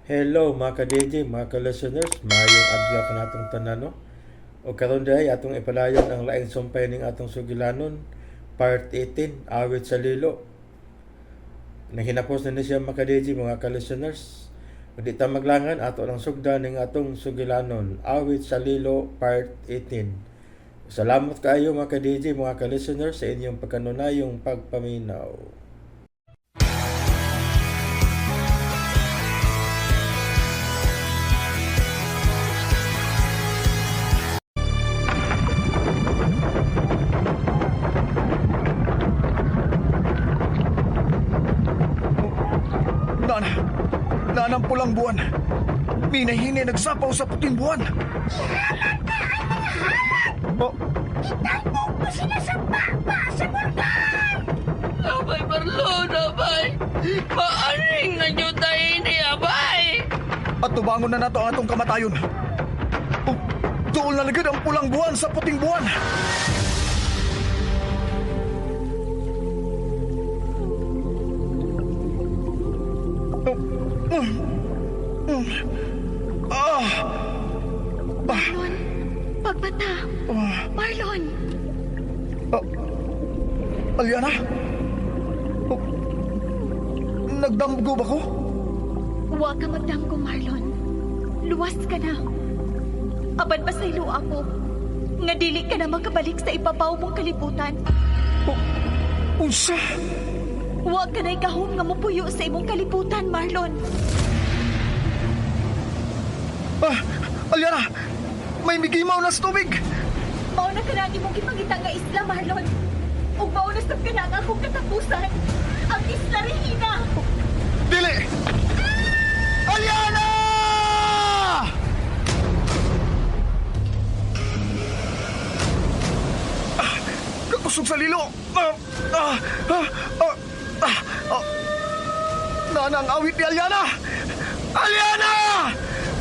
Hello mga ka-DJ, mga ka-listeners, maayong adlaw kanatong tanan, no? O karon diay atong ipadayon ang laing sumpay ning atong sugilanon, part 18, Awit sa Lilo. Naghinapos na ni siya, mga ka-DJ, mga ka-listeners. Ug di ta maglangan, ato lang sugdan ning atong sugilanon, Awit sa Lilo, part 18. Salamat kaayo, mga ka-DJ, mga ka-listeners, sa inyong pagkanunayong pagpaminaw. Nana, nanang pulang buwan. Minahini nagsapaw sa puting buwan. Oh, Italbog mo sila sa baba sa bulkan! Abay, Marlon, abay! Maaring na nyo tayo ni abay! At tubangon na nato ang atong kamatayon. Oh, duol na lagid ang pulang buwan sa puting buwan. Oh, mm, mm. Ah, Marlon, pagmata! Marlon! Ah, Aliana? Oh, nagdamgo ba ko? Huwag ka magdamgo, Marlon. Luwas ka na. Apan pasaylo ako nga dili ka na makabalik sa ibabaw mong kalibutan. Oh, unsa? Huwag ka na ikahom nga mupuyo sa imong kalibutan, Marlon. Ah, Aliana! May migimaw na sa tubig! Mao na ka na ang imong gipangita nga isla, Marlon. Ug mao na sab ka na ang akong katapusan. Ang Isla Regina! Dili! Aliana! Ah, kakusog sa lilo! Ah, ah, ah, ah, ah, ah. Nana ang awit ni Aliana! Aliana!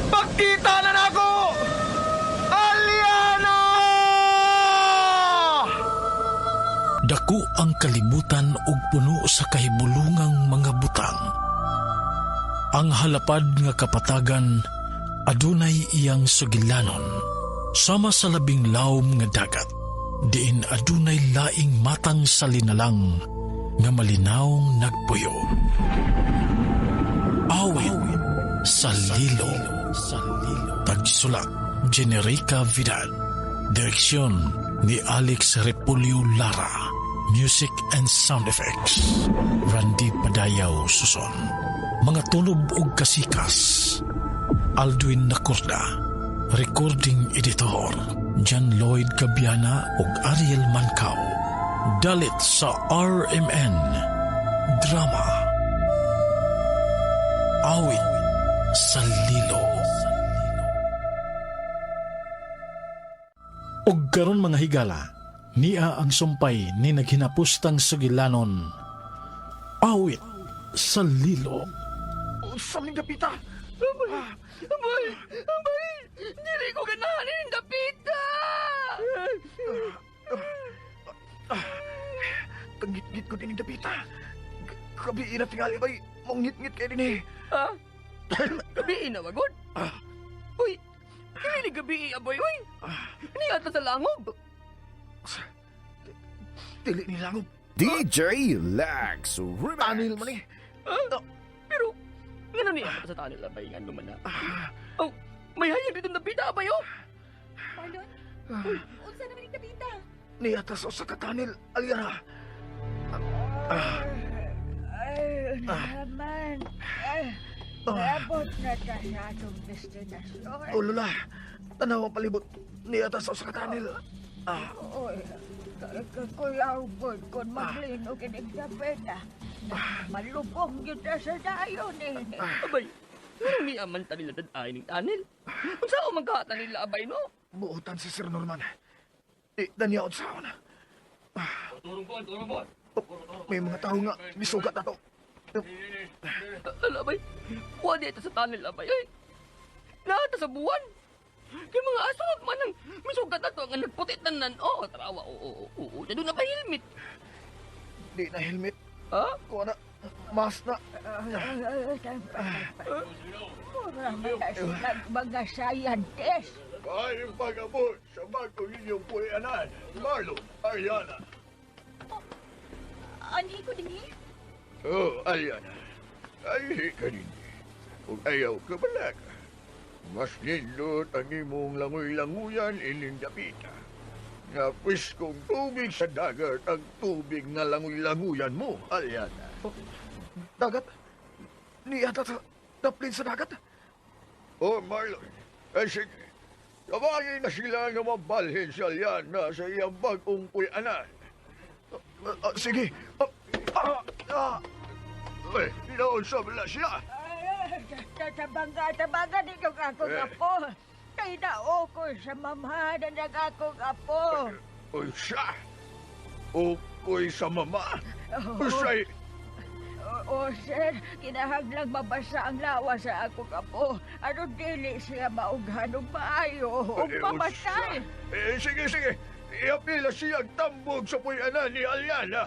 Pagkita na nako! Aliana! Dako ang kalibutan ug puno sa kahibulungang mga butang. Ang halapad nga kapatagan adunay iyang sugilanon sama sa labing lawom nga dagat, diin adunay laing matang sa linalang nga malinawng nagpuyo. Awit sa Lilo. Tagsulat, Generica Vidal. Direksyon ni Alex Repulio Lara. Music and sound effects, Randy Padayaw Suson. Mga tulob og kasikas, Aldwin Nacorda. Recording editor, John Lloyd Cabiana ug Ariel Mancao. Dalit sa RMN Drama Awit sa Lilo. Og karon, mga higala, nia ang sumpay ni naghinapustang sugilanon. Awit sa Lilo. Unsa maning dapita? Abay, abay, abay! Dili ko ganahan ining dapita! Kangit-ngit ko din yung dapita. Gabi na tingali bay, mangit-ngit kayo din eh. Ha? Gabi na wagod? Uy, dili ni gabi, abay, uy! Niya sa langob! Dili ni langob. DJ Lex Remix. Tanil man eh. Ah, pero, ngano niya sa tanil, abay, ngano man na? Oh, may hayag dito dapita, abay, oh! Marlon, unsa naman ning dapita? Niya tas sa katanil, Aliana. Ay, naman. Ay, naabot na ta sa atong destinasyon. O Lola, tanaw ang palibot. Niya tas sa katanil. Uy, kakuyaw po kung maglinog ining dapita. Malubong kita sa dayon eh. Abay, ngano niya man tanil na ay ning tanil? Unsa o magkata nila, abay, no? Buotan si Sir Norman. Di, danyaon sa ako na. Turong po, turong po. May mga tao nga, misugat na to. Ala, abay, kuha dito sa tunnel, abay. Ay, lahat sa buwan. Kay mga aso man ang misugat na to, ang nagputit na nan. Oh, tarawa, oo, oo, oo. Doon na ba helmet? Di na helmet. Ha? Kuha na, Mas na. Mura man na silang mga scientist. Maayong pag-abot sa bago ninyong puyanan, Marlon, Ariana. Anhi ko dinhi? Oh, Ariana. Ay, ka din. Kung ayaw ka balak. Mas nindot ang imong langoy-languyan ining dapita. Nga pwiskong tubig sa dagat ang tubig nga langoy-languyan mo, Ariana. Dagat? Niya ta sa daplin sa dagat? Oh, Marlon. Ay, sige. Tawagin na sila nga mabalhin si Ariana sa iyang bagong puyanan. Sige. Ah, ah, ah. Ay, naunsa ba na siya? Ay, tabaga, tabaga dito ang akong Eh. apo. Kay ko sa mamahanan ng akong apo. Unsa? Ukoy sa mama? Unsay? Oo, sir. Kinahanglang mabasa ang lawa sa akong apo. Aron dili siya maughan og maayo ug Eh, mamatay. unsa? Eh, sige, sige. Iapila siya ang tambog sa puyanan ni Aliana.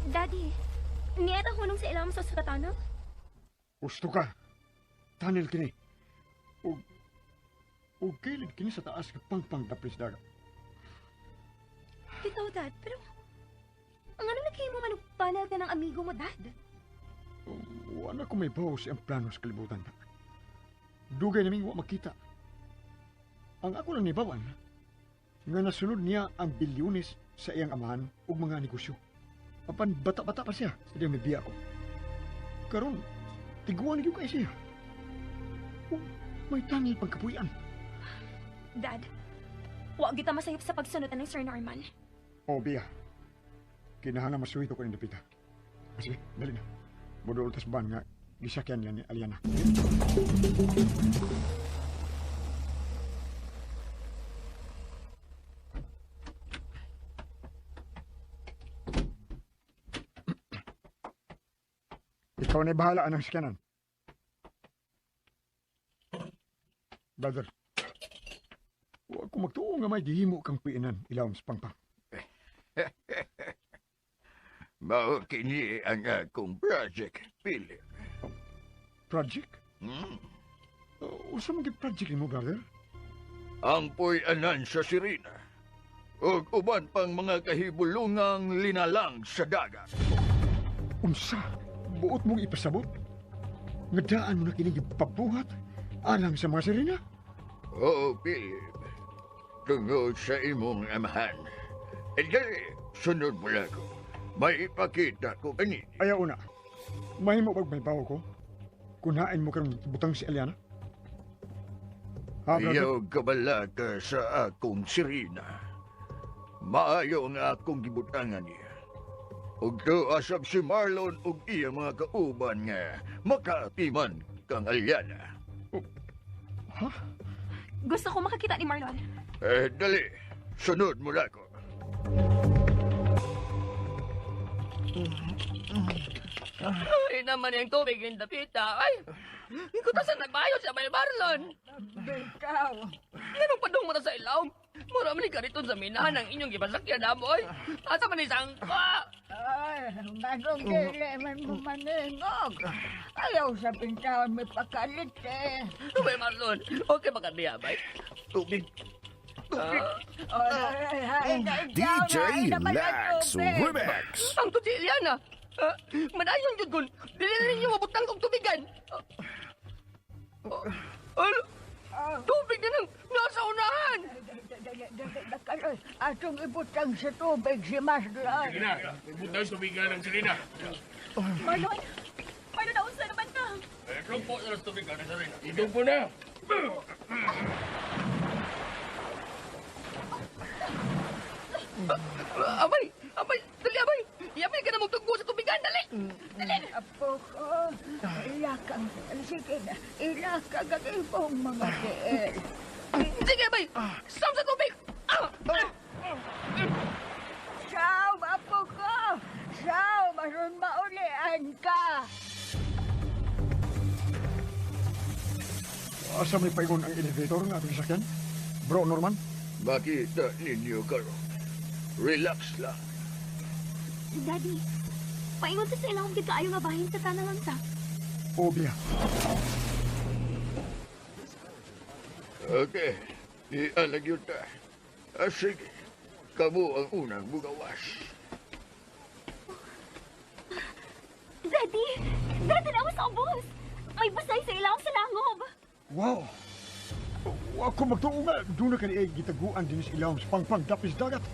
Daddy, niyeta hunong sa ilang sa sukatana? Gusto ka. Tunnel kini. Ug ug kilid kini sa taas ka pangpang daplis dagat. Bitaw, Dad, pero ang ano nagkaya mo manong panel ka ng amigo mo, Dad? Wala ko may bawo sa iyang plano sa kalibutan. Dugay naming wa makita. Ang ako lang nibawan, nga nasunod niya ang bilyones sa iyang amahan ug mga negosyo. Apan bata-bata pa siya sa diyang mibiya ko. Karon, tiguan gyud kay siya. Ug may tunnel pang kapuy-an. Dad, wa kita masayop sa pagsunod ng Sir Norman. O, Bia. Kinahanglan masuhito ko ni Dapita. Sige, dali na. Budol tas ban nga gisakyan niya ni Aliana. Ikaw na bahala anang sakyanan. Brother, huwag ko magtuo nga may gihimo kang puinan ilawom sa pangpang. Mao kini ang akong project, Philip. Project? Hmm? Usa man gyud project nimo, brother? Ang puyanan sa Sirena. Ug uban pang mga kahibulungang linalang sa dagat. Unsa? Buot mong ipasabot? Nga daan mo na kining gipabuhat alang sa mga sirena? Oo, Philip. Tungod sa imong amahan. E dali, sunod mo lang ko. May ipakita ko kanini. Ayaw na. Mahimo bag may bawo ko? Kunain mo karong butang si Eliana? Ha, brother? Ayaw kabalaka sa akong sirena. Maayo nga akong gibutangan niya. Ug asab si Marlon ug iya mga kauban nga makaatiman kang Aliana. Ha? Gusto ko makakita ni Marlon. Eh, dali. Sunod mo lang ko. Ay naman yung tubig yung dapita. Ay, ikuta sa nagbayo siya may Marlon. Bitaw. Ganong padung mo na sa ilaw. Mura man ni kariton sa minahan ang inyong gibasakyan na mo. Ay, asa man ni sangka. Ay, nganong dili man mo maningog. Ayaw sa pintaon may pakalit eh. May Marlon, okay ba ka niya, bay? Tubig. Tubig. Ay, ay, ay, ikaw DJ na, ay naman ang Lex tubig. Remix. Ang to si Eliana. Ah, madayon jud kun. Dili na ninyo mabutang og tubigan. Ah, ah, tubig na nang nasa unahan. Dali, dali, dali, Atong ibutang sa tubig si Marlon. Marlon! Marlon, naunsa naman ka? Abay, abay, dali abay. Yabay ka na magtugbo sa tubigan, dali. Dali. Apo ko, ilakang, sige na, ilakang ang imong mga tiil. Sige abay. Sam sa tubig. Ah, ah. Saw, apo ko! Saw, maron maulian ka! Asa may paingon ang elevator nga atong sakyan? Bro Norman? Makita ninyo karon. Relax lang. Daddy, paingon sa ilawom gid kaayo nga bahin sa tunnel unsa. O, Bia. Okay, ialag yun ta. Ah, sige, kamo ang unang mugawas. Daddy! Daddy, tanawa sa ubos! May busay sa ilawom sa langob! Wow! Wa ko magtuo nga, doon na kani ay gitaguan din sa ilawom sa pangpang dapis dagat.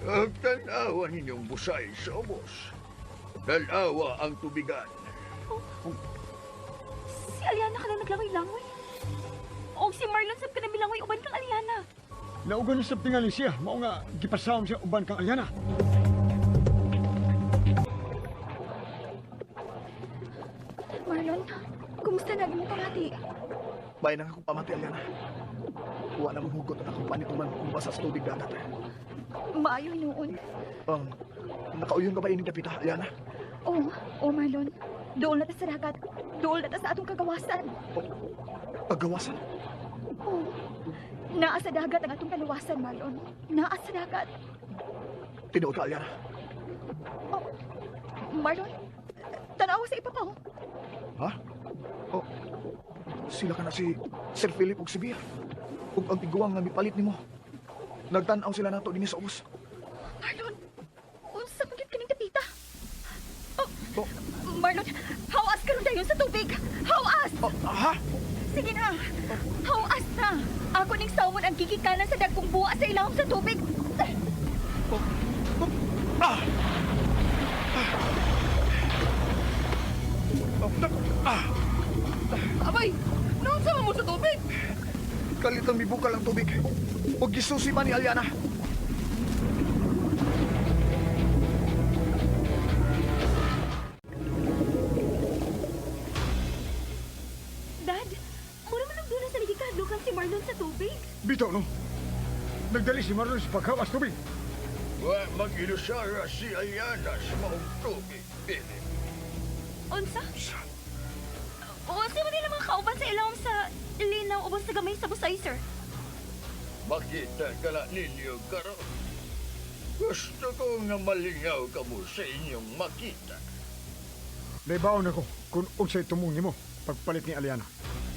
Ang tanawa ninyong busay sa ubos. Tanawa ang tubigan. Si Aliana ka na naglangoy-langoy. O si Marlon sab ka na milangoy uban kang Aliana. Naugan sa tingali siya, mao nga gipasawom siya uban kang Aliana. Marlon, kumusta na imong pamati? Bayan ang akong pamati, Aliana. Wa na mong hugot ang akong panituman kung basa sa tubig dagat. Maayo hinuon. Nakauyon ka ba ining dapita, Aliana? Oh, oh Marlon. Dool na ta sa dagat. Dool na ta sa atong kagawasan. Paggawasan? Oh, naa sa dagat ang atong kaluwasan, Marlon. Naa sa dagat. Tinuod ka, Aliana. Oh, Marlon, tanawa sa ipapaw. Ha? Oh, sila ka na si Sir Philip ug si Bia. Ug ang tiguang nga mipalit nimo. Nagtan-aw sila nato dinhi sa ubos. Marlon, unsa man gyud kining dapita? Oh, Oh. Marlon, hawas karon dayon sa tubig. Hawas! Oh, ha? Sige na. Hawas na. Ako ning sawon ang gigikanan sa dagkong buwa sa ilawom sa tubig. Ah! Ah! Abay, noon sama mo sa tubig. Kalitang mibukal ang tubig. Ug gisusi pa ni Aliana. Dad, mura man ang dula sa nagikadlukan si Marlon sa tubig. Bitaw, no? Nagdali si Marlon sa paghawas tubig. Wa mag-ilusara si Aliana sa maong tubig, Philip. Unsa? Unsa man nila mga kauban sa ilawom sa linaw ubos sa gamay sa busay, sir? Makita ka na ninyo karon. Gusto ko nga malingaw kamo sa inyong makita. Naibaon ako kung unsay tumong nimo pagpalit ni Aliana.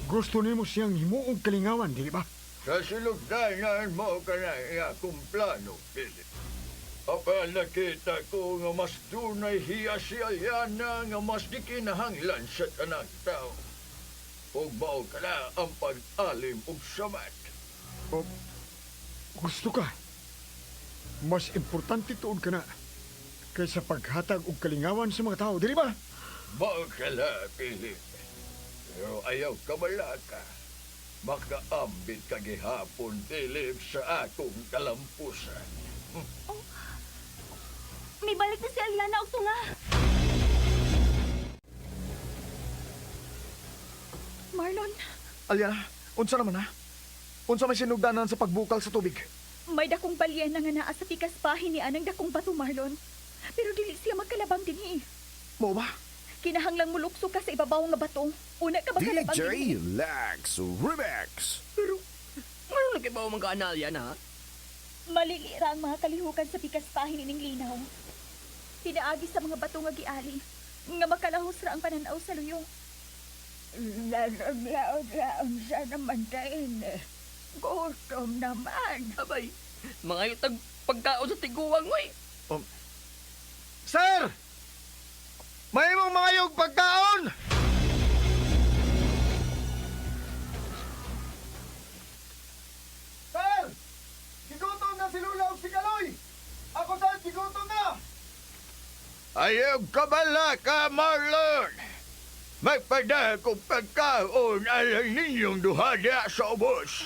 Gusto nimo siyang himuong kalingawan, dili ba? Sa sinugdanan mo ka na akong plano, Philip. Apan nakita ko nga mas dunay hiya si Aliana nga mas gikinahanglan sa tanang tao. Ug mao ka na ang pag-alim og samat. O, gusto ka. Mas importante tuod ka na kaysa paghatag og kalingawan sa mga tao, dili ba? Mao ka na, Philip. Pero ayaw ka malaka. Makaambit ka gihapon, Philip, sa akong kalampusan. Oh, may balik na si Aliana og tunga. Marlon, Aliana, unsa naman ha? Unsa may sinugdanan sa pagbukal sa tubig? May dakong balyena nga naa sa pikas pahin ni anang dakong bato, Marlon. Pero dili siya magkalabang dinhi. Mao ba? Kinahanglang mulukso ka sa ibabaw nga bato. Una ka magkalabang DJ dinhi. Lex Remix. Pero, ngano nakibaw man ka ana, Aliana, ha? Malilira ang mga kalihukan sa pikas pahin ining linaw. Pinaagi sa mga bato nga giali, nga makalahos ra ang pananaw sa luyo. Laon-laon sa naman tayo eh. Gutom naman. Abay, mga yutag pagkaon sa tiguang, oy. Sir! May mong mga yung pagkaon! Sir! Gigutom na si Lula o si Kaloy! Ako, sir! Gigutom na! Ayaw ka balaka, Marlon! Magpadala kong pagkaon alang ninyong duha diha sa ubos.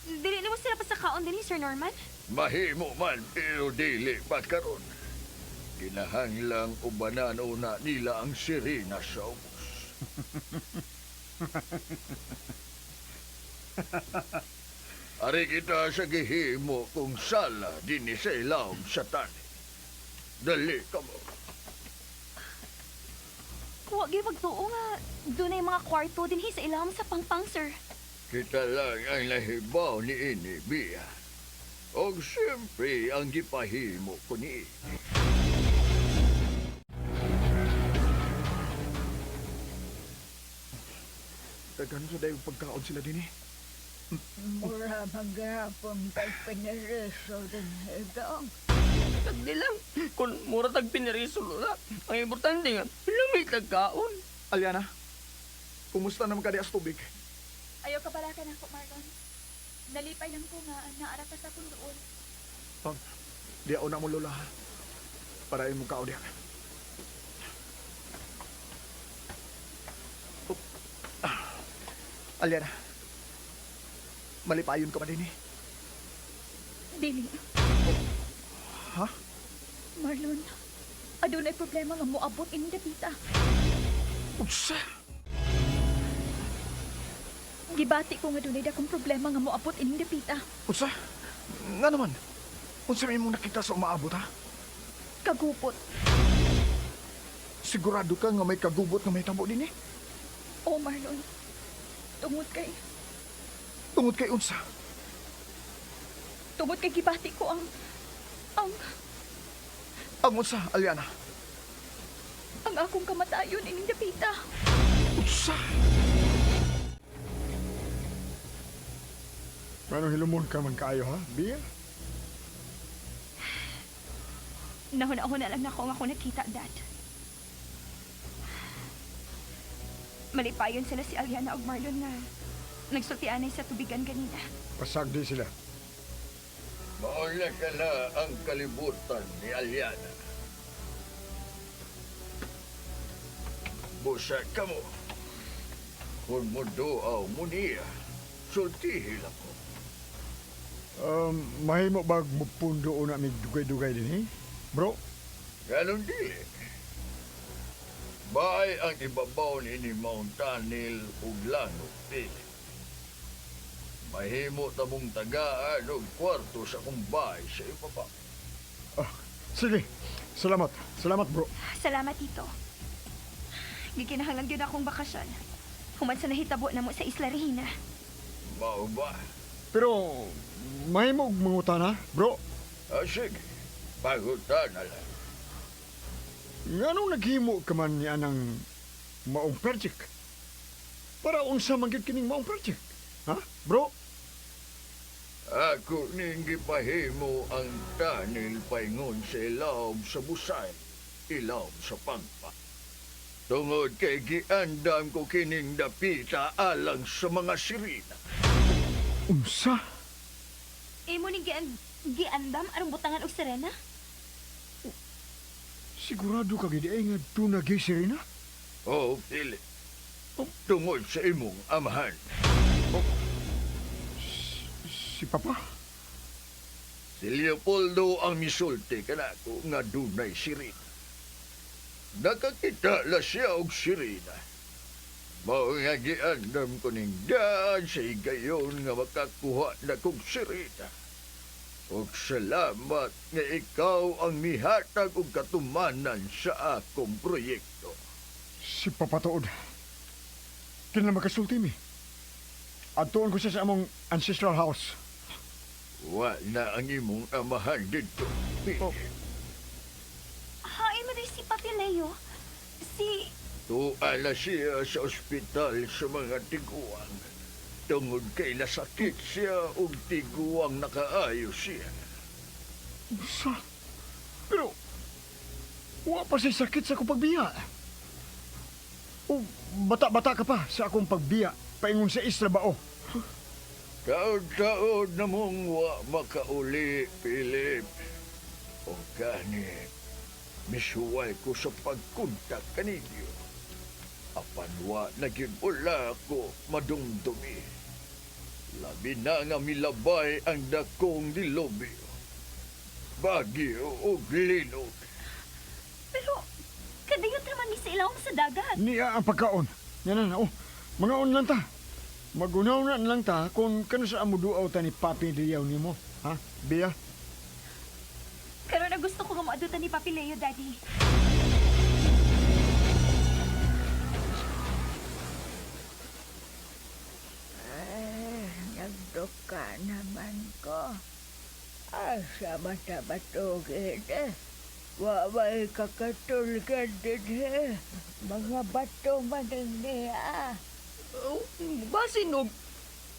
Dili na mo sila pasakaon dinhi, Sir Norman? Mahimo man pero dili pa karon. Kinahanglang ubanan una nila ang sirena sa ubos. Ari kita sa gihimo kung sala dinhi sa ilawom sa tani. Dali ka mo. Wa gyud magtuo nga dunay mga kwarto dinhi sa ilawom sa pangpang, sir. Kita lang ang nahibaw ni ini, Bia. Og siyempre ang gipahimo ko ni. Daghan sa dayong pagkaon sila din eh. Mura maghapon kay piniriso din dong. Tagdi lang. Kung mura tag piniriso na. Ang importante nga, lamig tagkaon. Aliana, kumusta naman ka di as tubig? Ayaw ka pala ka na ako, Marlon. Nalipay lang ko nga naara ka sa akong doon. Pag, di ako na mo lola. ha? Para imong kaon diha. Oh. Ah. Aliana, malipayon ka man din eh. Dili. Ha? Marlon, adunay problema nga moabot ining dapita. Unsa? Gibati ko nga dunay dakong problema nga moabot ining dapita. Unsa? Nga naman? Unsa may imong nakita sa umaabot ha? Kagupot. Sigurado ka nga may kagubot nga may tabo din eh? Oh, Marlon. Tungod kay Tungod kay unsa? tungod kay gibati ko ang ang Ang unsa, Aliana? ang akong kamatayon ining dapita. Unsa? Paano hilumon ka man kaayo ha, Bia? Nahuna-huna lang nako nga ako nakita, Dad. Malipayon sila si Aliana ug Marlon nga nagsultianay sa tubigan ganina. Pasagdi sila. Maula ka na ang kalibutan ni Aliana. Busa ka mo. Kung mo duaw mo niya, sultihin ako. Mahimo bag mupundo na mig dugay-dugay din eh? Bro, Ganon dili. Baay ang ibabaw ni ni Mount Tanil ug Lanot dili. Mahimo tamong tagaan og kwarto sa akong bahay sa ibaba. ah, sige. Salamat. Salamat bro. Salamat, Tito. Gikinahanglan gyud akong bakasyon. Human sa nahitabo na mo sa Isla Regina. Mao ba? Pero mahimo og mangutana, bro. Ah, sige. Pagutan na lang. Nganong naghimo ka man niya ng maong project? Para unsa man gyud kining maong project? Ha? Bro, Ako ning gipahimo ang tanil paingon sa ilawom sa busay, ilawom sa pangpa. Tungod kay giandam ko kining dapita alang sa mga sirina. unsa? Imo ning giandam aron butangan og sirena? Sigurado ka gid ay nga duna gyud sirena? Oo, Philip. Tungod sa imong amahan. Si Papa? Si Leopoldo ang misulti kanako nga dunay sirena. Nakakita la siya og sirena. Mao nga giandam ko ning daan sa higayon nga makakuha na kog sirena. Og salamat nga ikaw ang mihatag og katumanan sa akong proyekto. Si Papa tuod. Kinala makasulti mi. Adtuon ko siya sa among ancestral house. Wa na ang imong amahan didto. Oh. Hain mo rin si Papi Leo. Si Tuwa na siya sa ospital sa mga tiguang. Tungod kay nasakit siya og tiguang nakaayo siya. Unsa? Pero wa pa siya sakit sa akong pagbiya. O bata-bata ka pa sa akong pagbiya paingon sa Isla Bao. Taod-taod na mong wa makauli, Philip. O gani, misuway ko sa pagkontak kaninyo. Apan wa na gyud ula ko madumdumi. Labi na nga milabay ang dakong dilobyo. Bagyo og linog. Pero kadiyot raman ni sa ilawom sa dagat. Niya ang pagkaon. Yan na, oh. Mangaon lang ta. Magunaw na lang ta kung kano sa amuduaw ta ni Papi Diyaw nimo. Ha? Bia? Karon na gusto ko nga moadutan ni Papi Leo, Daddy. Ay, nagduka naman ko. Asa man ta matugid eh. Wa may kakatulgan dinhi. Mga bato man ang niya. Oh, basin og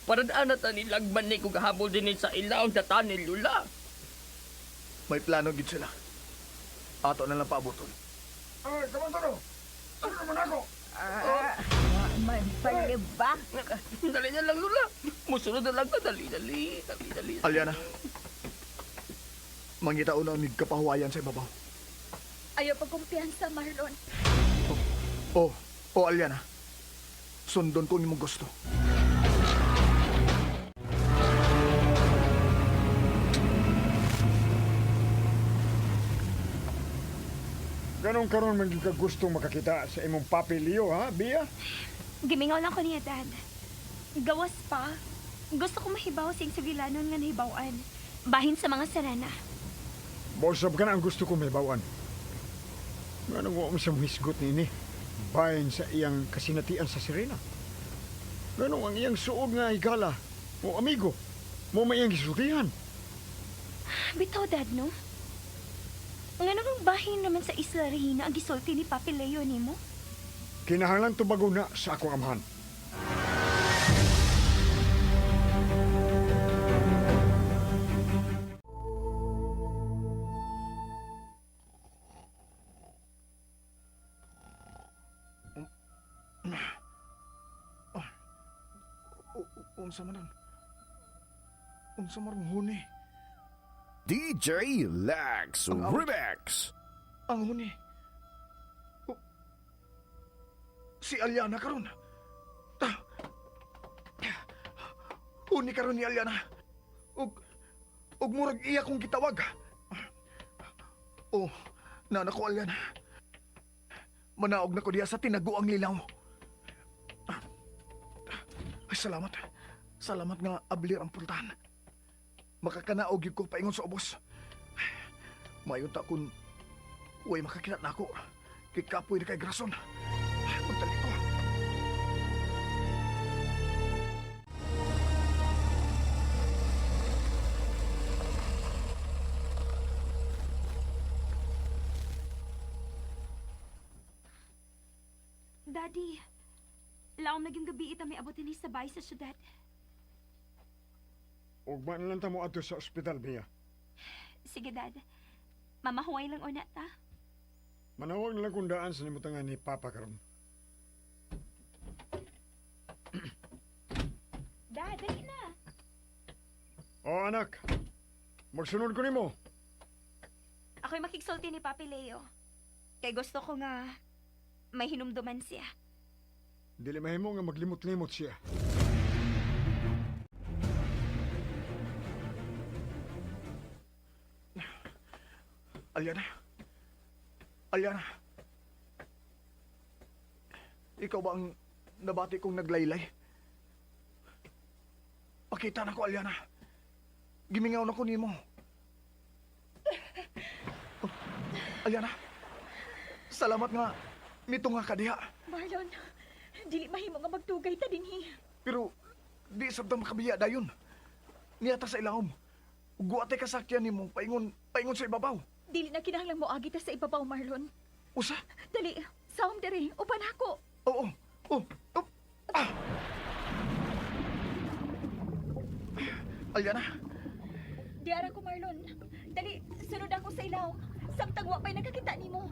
paradaan na ta ni lagman ni kung habol din sa ilawom sa tunnel, Lula. May plano gid sila. Ato na lang paabuton. Ay, kamanto Ano naman ako? Ah, wa man palibak. Dali na lang, Lula. Musunod na lang ta. Dali, dali. Dali, dali. Aliana. Mangita una mig kapahuwayan sa ibabaw. Ayaw pagkumpiyansa, Marlon. Oh, oh Aliana. Sundon ko ang imong gusto. Ganong karon man gyud ka gustong makakita sa imong papi Leo, ha, Bia? Gimingaw lang ko niya, Dad. Gawas pa. Gusto ko mahibaw sa sugilanon nga nahibawan. Bahin sa mga sarana. Bosab ka na ang gusto kong mahibawan. Nganong wa man sa muhisgot niini? Bahin sa iyang kasinatian sa sirena. Nganong ang iyang suod nga higala o amigo, mo may iyang gisultihan. Bitaw, Dad, no? Nga namang bahin naman sa Isla Regina ang gisulti ni Papi Leo nimo? Kinahanglan tubago na sa akong amahan. Unsa man ang... Unsa man ang huni? DJ Lex Remix. Ang huni. Oh, si Aliana karon. Ah. Huni karon ni Aliana. Ug murag iya kong gitawag. Oh, nana ko Aliana. Manaog na ko diya sa tinaguang lilaw. Ay, salamat. Salamat nga ablir ang pultahan. Makakanaog gyud ko paingon sa ubos. Mayon ta kun way makakita na ako. Kay kapoy na kay Grason. Magdali ko. Daddy, laom naging gabi ita may abutin ni sa bahay sa syudad. Ugma na lang ta mo adto sa ospital, Bia. Sige, Dad. Mamahuway lang una ta. Manawag na lang kung daan sa nimutangan ni Papa karon. Dad, dali na. O anak, magsunod ko nimo. Ako'y makigsulti ni Papi Leo. Kay gusto ko nga may hinumduman siya. Dili mahimo nga maglimot-limot siya. Aliana. Aliana. Ikaw ba ang nabati kong naglaylay? Pakita na ko, Aliana. Gimingaw na ko nimo. Oh, Aliana. Salamat nga. Mito nga ka diha. Marlon, dili mahimo nga magdugay ta dinhi. Pero di sabta makabiya dayon. Niyata sa ilawom. Guwate ka sakyan nimo paingon paingon sa ibabaw. Dili na kinahanglang moagi ta sa ibabaw, Marlon. Usa? Dali, sawom diri, uban ako. Oo. Oh, oh. Ah. Aliana, Diara ko, Marlon. Dali, sunod ako sa ilawom. Samtang wa pa'y nakakita nimo.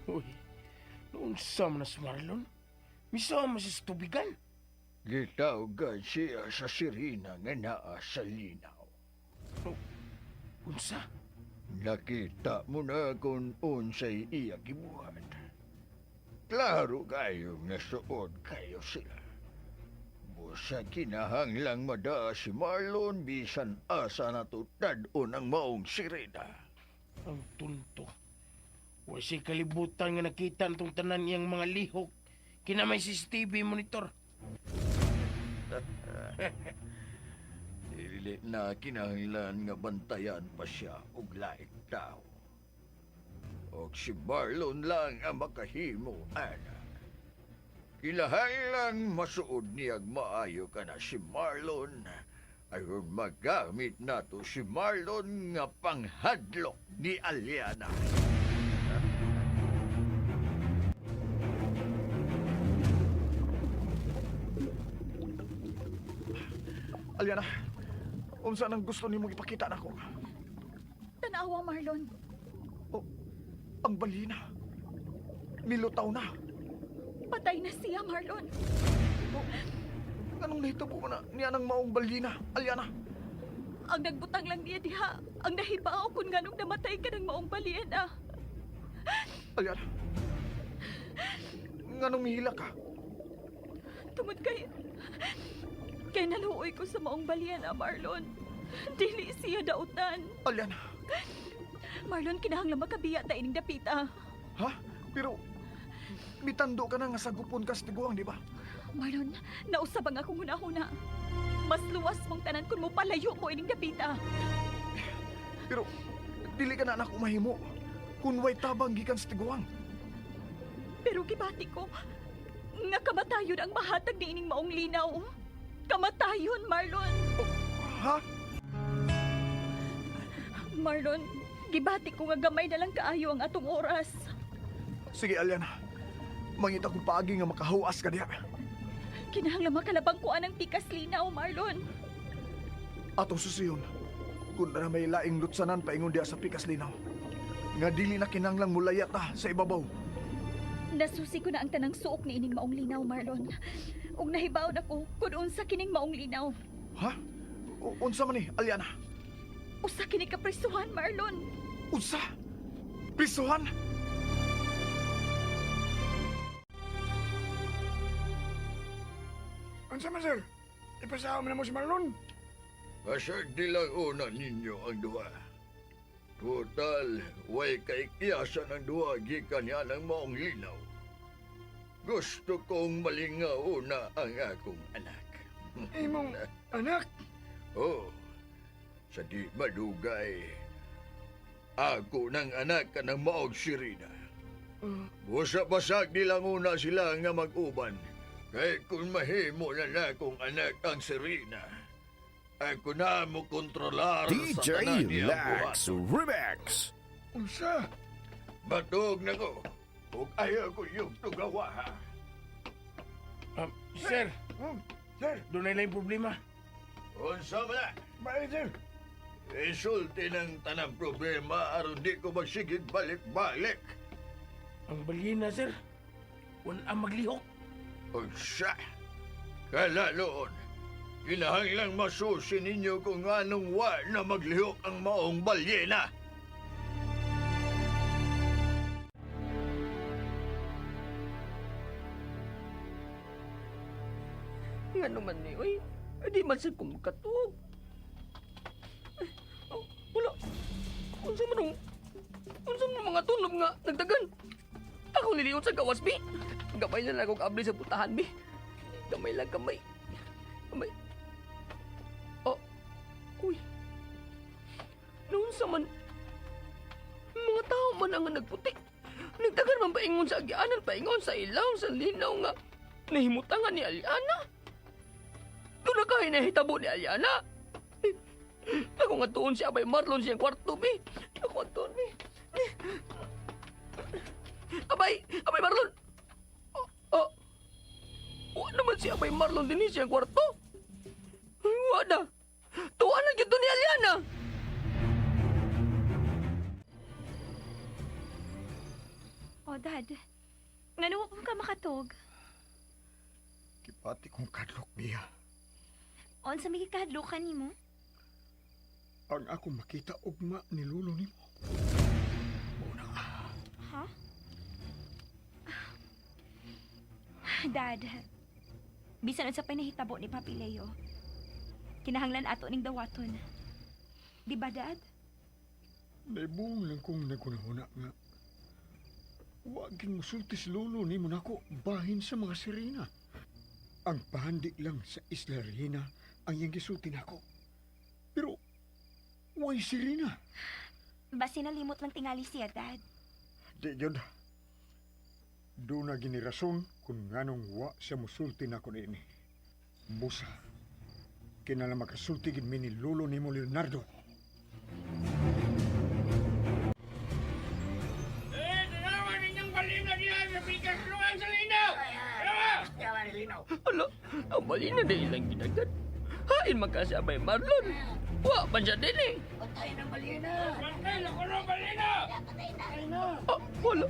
Uy, noon sa man na si Marlon? Misa man siya sa tubigan. Gitawagan siya sa sirina nga naa sa linaw. Unsa? Nakita mo na kung unsay iya gibuhat. Klaro kayong nasuod kayo sila. Busa kinahanglang madaa si Marlon bisan asa na tutad-on ang maong sirena. Ang tunto. Wa siya kalibutan nga nakita natong tanan iyang mga lihok. Kina may CCTV monitor. Dili na kinahanglan nga bantayan pa siya og laing tao. Og si Marlon lang ang makahimo ana. Kinahanglang masuod niyag maayo ka na si Marlon. Ayon magamit nato si Marlon nga panghadlok ni Aliana. Aliana, unsa nang gusto nimo ipakita nako? Tanawa, Marlon. Oh, ang balina. Nilutaw na. Patay na siya, Marlon. Oh, anong nahitabo na niya ng maong balina, Aliana? Ang nagbutang lang niya diha, ang nahibaw kung nganong namatay ka ng maong balena. Aliana, nganong mihila ka? Tungod kay naluoy ko sa maong balena, Marlon. Dili siya dautan. Aliana, Marlon, kinahanglan makabiya ta ining dapita. ha? Pero, mitando ka na nga sagupon ka sa tiguang, di ba? Marlon, nausab ang akong hunahuna. Mas luwas mong tanan kung mo palayo mo ining dapita. Pero, dili ka na anak umahimo. Kung way tabang gikan sa tiguang. Pero gibati ko, nga kamatayon ang mahatag ni ining maong linaw. Kamatayon, Marlon. Ha? Marlon, gibati ko nga gamay na lang kaayo ang atong oras. Sige, Aliana. Mangita kong paagi nga makahuas ka diha. Kinahanglan makalabang ko anang pikas linaw, Marlon. Atong susiyon, kung na may laing lutsanan paingon diha sa pikas linaw. Nga dili na kinanglang mulaya ta sa ibabaw. Nasusi ko na ang tanang suok ni ining maong linaw, Marlon. Ug nahibaw na ko kung unsa kining maong linaw. Ha? Unsa man ni, Aliana? Usa kini kaprisuhan, Marlon. Unsa? Prisuhan? Unsa man, sir? Ipasawa man na mo si Marlon. Basag nilang una ninyo ang duha. Total, way kaikyasan ang duha gikan niya ng maong linaw. Gusto kong malingaw una ang akong anak. Imong anak. Oh, sa di madugay, ako ng anak ka ng maog sirina. Busa-basag nilang una sila nga mag-uban. Kay kung mahimo na na akong anak ang sirina, ako na mo kontrolar sa DJ tanan niyang Lax buhaton. Remix. Unsa? Batog na ko. Ug ayaw ko yung tugawa ha. Sir, Sir, doon na lang yung problema. Unsa man na? bye, sir. Isulti ng tanang problema aron di ko magsigig balik-balik. Ang balina, sir. Wala ang maglihok. Unsa? Kalaloon, kinahanglang masusi ninyo kung anong wa na maglihok ang maong balyena. Nga naman ni, oy. Ay, di man sad ko makatuog. Ay, oh, wala. Unsa man ang... Unsa man ang mga tunob nga nagdagan? Ako niliyon sa gawas, bi. Gamay na lang akong abli sa putahan, bi. Gamay lang, gamay. Gamay. Oh, uy. Noon sa man... Mga tao man ang nagputi. Nagdagan man paingon sa agianan, paingon sa ilaw, sa linaw nga. Nahimutangan ni Aliana. Doon na kayo nahitabo ni Aliana. Ako nga tuon si Abay Marlon siyang kwarto, bi. Ako nga tuon, bi. Abay! Abay Marlon! Oh, oh. Wa naman si Abay Marlon din siyang kwarto. Wa na. Tuwa na gyud to ni Aliana. Oh, Dad. Ngano wa ka makatog? Kipati kong kadlok, Bia. Unsa may gikahadlokan nimo? Ang ako makita ugma ni Lulo nimo. Una, Ha? Dad, bisan unsa pa'y nahitabo ni Papi Leo, kinahanglan ato ning dawaton. Di ba, Dad? Naibong lang kong nagunahuna nga. Wagin musulti si Lolo nimo nako bahin sa mga sirena. Ang pahandi lang sa Isla Rehina ang iyang gisulti nako. Pero, way sirena. Basi nalimot lang tingali siya, Dad. Di yun. Doon na ginirason kung nganong wa siya musulti na kun ini. Busa, kinala makasulti gid mi ni lolo nimo Leonardo. Ala, ang balina na ilang ginagan. Hain man kasi abay Marlon. Wa man siya din eh. Patay na balina! Patay na kunong balina! Ah, wala.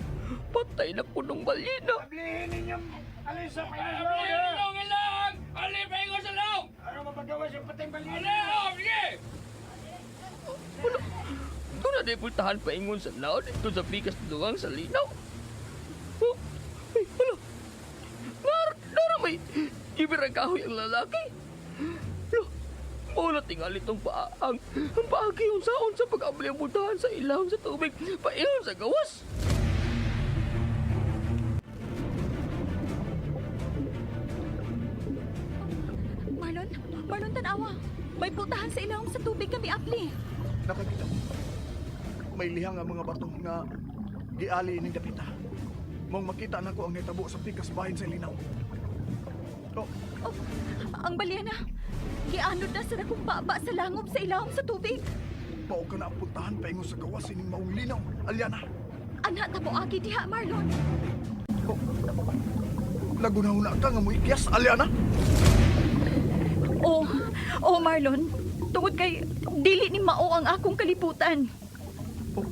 Patay na kunong balina. Ablihin ninyong alin sa Ablihin ninyong ilang! Alin pa ingon sa laong! Ano mapagawa sa patay balina? Alin! Sige! Wala. Doon na pultahan pa ingon sa laon dito sa pikas luwang sa linaw. Oh, ay, wala. Nara may ibirang kahoy ang lalaki. Lo, mao na tingali tong paa ang paagi unsaon sa pag-abli ang pultahan sa ilawom sa tubig paingon sa gawas. Marlon, Marlon, tanawa. May pultahan sa ilawom sa tubig kami apli. Nakakita ko. May lihang ang mga bato nga giali ining dapita. Mong makita na ko ang nitabo sa pikas bahin sa linaw. Oh, Oh, ang balyena. Gianod na sa dakong baba sa langob sa ilawom sa tubig. mao ka na ang puntahan paingon sa gawas ining maong linaw. Aliana. Anha ta mo agi diha, Marlon. Oh, Laguna-huna ka nga moikyas, Aliana. Oh, oh Marlon. Tungod kay dili ni mao ang akong kalibutan. Oh,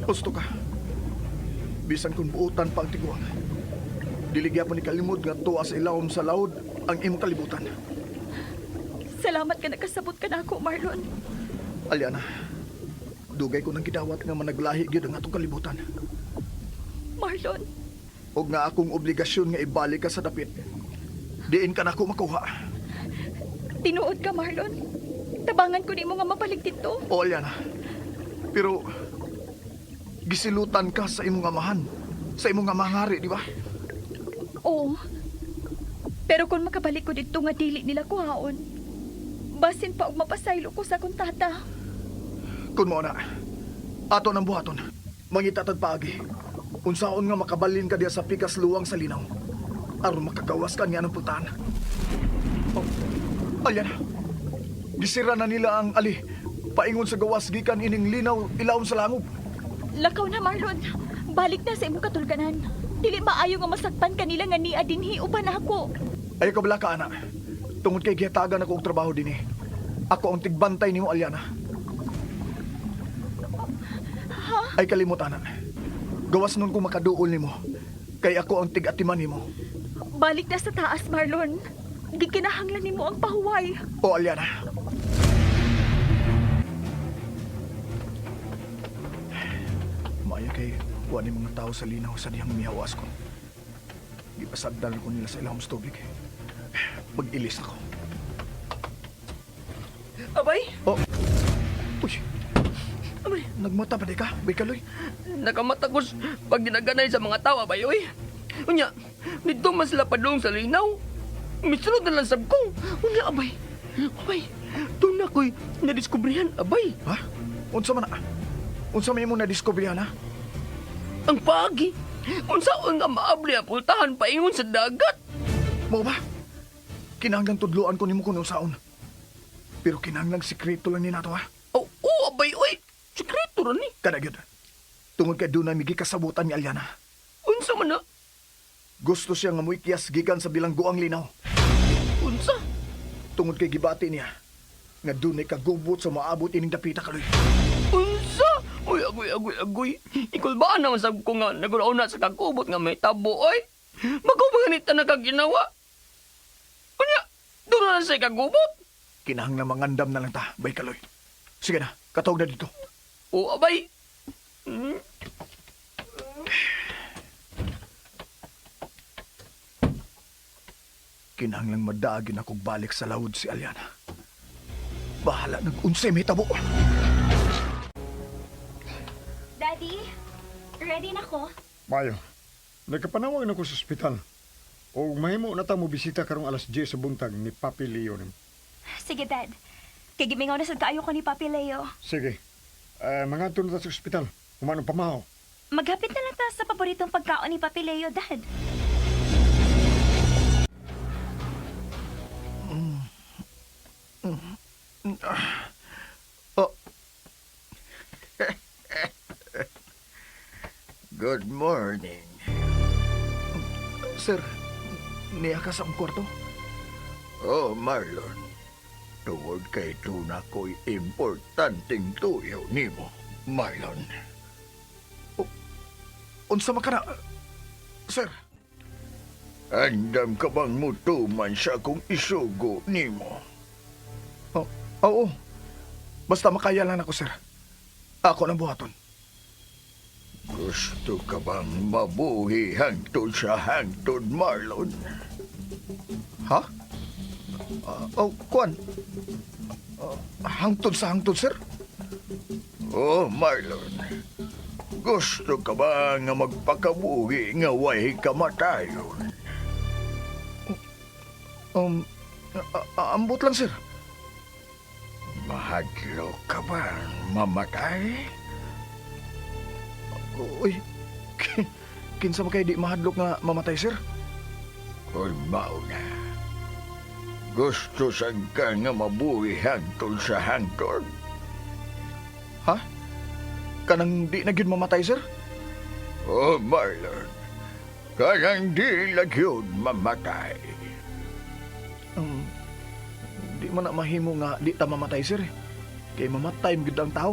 Gusto ka. Bisan kung buutan pa ang tiguang. Dili gyapon ni kalimod nga tuwa sa ilawom sa laod ang imong kalibutan. Salamat ka nakasabot ka na ako, Marlon. Aliana, dugay ko nang gidawat nga managlahi gyud ang atong kalibutan. Marlon, Og nga akong obligasyon nga ibalik ka sa dapit. Diin ka nako makuha. tinuod ka, Marlon. Tabangan ko nimo nga mabalik dito. O Aliana, pero gisilutan ka sa imong amahan, sa imong amahari, di ba? Oo. Pero kung makabalik ko dito nga dili nila kuhaon, basin pa og mapasaylo ko sa akong tata. Kun mao na, ato nang buhaton. Mangita tag paagi. Unsaon nga makabalin ka diya sa pikas luwang sa linaw. Aron makagawas ka niya ng pultahan. Oh, Aliana, gisira na nila ang ali. Paingon sa gawas gikan ining linaw ilawom sa langob. Lakaw na, Marlon. Balik na sa imong katulganan. Dili maayo nga masakpan kanila nga nia dinhi uban ako. Ayaw ka bala ka, ana. Tungod kay gihatagan ako og trabaho dinhi. Ako ang tigbantay nimo, Aliana. Ay kalimot, ana. Gawas nun kung makaduol nimo. Kay ako ang tig-atiman nimo. Balik na sa taas, Marlon. Gikinahanglan nimo ang pahuway. O, Aliana. Maayo kay wa ni mga tao sa linaw sa dihang mihawas ko. Gipasagdan ko nila sa ilawom sa tubig. Mag-ilis ako. Abay, Oh. Uy, abay. nagmata pa di ka? Bay kaloy. Nakamata ko pag ginaganay sa mga tao, abay, oy. Unya, dito man sila padung sa linaw. Misunod na lang sab ko. Unya, abay. Abay, doon na ko'y nadiskubrihan, abay. Ha? Unsa man na? Unsa may imong nadiskubrihan ha? Ang paagi. Unsa nga maabli ang pultahan paingon sa dagat. Mao ba? Kinahanglan tudloan ko nimo kung unsaon. Pero kinahanglan sikreto lang ni nato ha. Oh, oh, abay, oy. Sikreto ra ni. Kada gyud. Tungod kay dunay migi kasabutan ni Aliana. Unsa man na? Gusto siya nga muikyas gikan sa bilangguang linaw. Unsa? Tungod kay gibati niya nga dunay kagubot sa maabot ining dapita kaloy. Unsa? Uy, agoy, agoy, agoy. Ikulbaan naman sab ko nga nagulaw na sa kagubot nga may tabo, oy. Bago ba ganita na kaginawa? Unya, doon na lang sa kagubot. Kinahanglan mangandam na lang ta, bay kaloy. Sige na, katawag na dito. O, abay. Kinahanglang madaagin akong balik sa lawod si Aliana. Bahala nag-unsay may tabo. Daddy, ready na ko? Mayo, nagkapanawag na ko sa ospital. O mahimo na ta mo bisita karong alas 10 sa buntag ni Papi Leo. nimo. Sige, Dad. Kay gimingaw na sad kaayo ko ni Papi Leo. Sige, uh, mangadto na ta sa ospital. Humanong pamahaw. Maghapit na lang ta sa paboritong pagkaon ni Papi Leo, Dad. Oh, Good morning. Sir, niya ka sa akong kwarto? Oh, Marlon. Tungod kay tuna ko'y importanteng tuyo nimo, Marlon. Unsa man ka na? Sir, Andam ka bang mutuman sa akong isugo nimo? Oh, oo. Basta makaya lang ako, sir. Ako nang buhaton. Gusto ka bang mabuhi hangtod sa hangtod, Marlon? Ha? Oh, kuan. Hangtod sa hangtod, sir? Oh, Marlon. Gusto ka ba nga magpakabuhi nga way kamatayon? Ambot lang, sir. Mahadlok ka ba mamatay? Uy, kinsa ba kay di mahadlok nga mamatay, sir? Kung mao na. Gusto sad ka nga mabuhi hangtod sa hangtod? Ha? Kanang di na gyud mamatay, sir? Oh, Marlon. Kanang di lang yun mamatay. Um, di man na mahimo nga di ta mamatay, sir. Kay mamatay man gyud ang tao.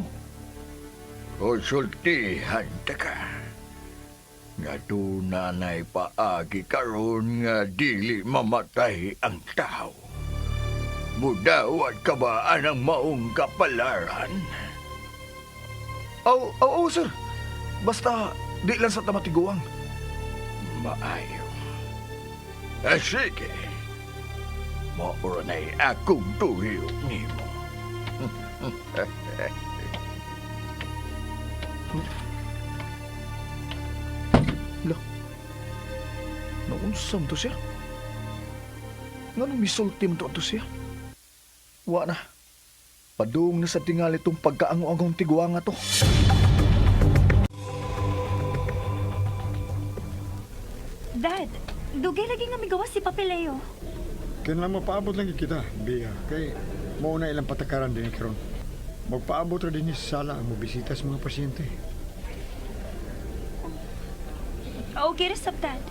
Konsultihan ta ka. Nga tunanay paagi karon nga dili mamatay ang tao. Mudawat ka ba anang maong kapalaran? Oo, oo, sir. Basta di lang sa tamatiguang. Maayo. Ah, sige. Maura na'y akong tuyo nimo. Lah. Naunsam to siya? Nganong misulti man to ato siya? Wa na. Padung na sa tingali itong pagkaango-angong tiguanga to. Dad, dugay lagi nga migawas si Papi Leo. Kaya lang mapaabot lang gyud kita, Bea. Kay mao na ilang patakaran din karon. Magpaabot ra din sa sala ang mobisita sa mga pasyente. Okay ra sab, Dad.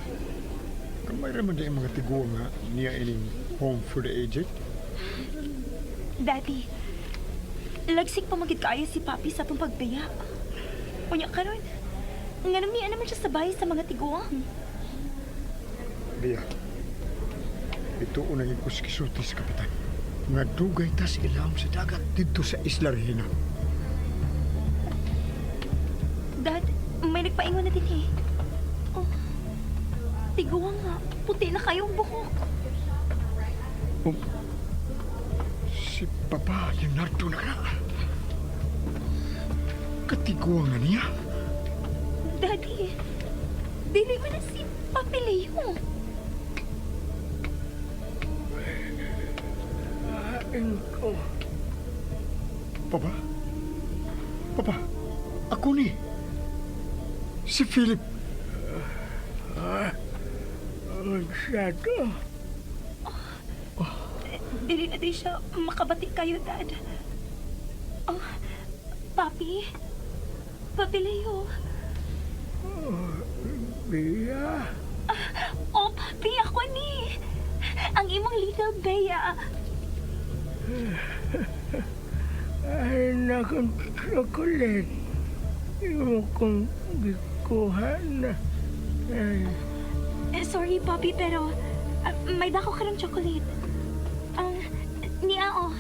Kamay ra man di ang mga tiguang nga niya ining home for the aged. Daddy, lagsik pa magid kaayo si Papi sa atong pagbiya. Unya karon, nganong niya naman siya sabay sa mga tiguang. Bea, ito unang ikuskisulti sa kapitan. Nga dugay ta sa ilawom sa dagat didto sa Isla Regina. Dad, may nagpaingon na din eh. Oh, tiguang nga, puti na kayong buhok. Si Papa Leonardo na ka. Katiguang na niya. Daddy, dili mo na si Papi Leo. Kain ko. Papa? Papa, ako ni. Si Philip. Unsa to? Dili na din siya makabati kayo, Dad. Oh, Papi? Papi Leo. Bea. Oh, Papi, ako ni. Ang imong little Bea. Ay, nakong chocolate. Imo kong gikuha na. Ay, Eh, sorry, Papi, pero may dako ka ng chocolate. Ang niya, oh.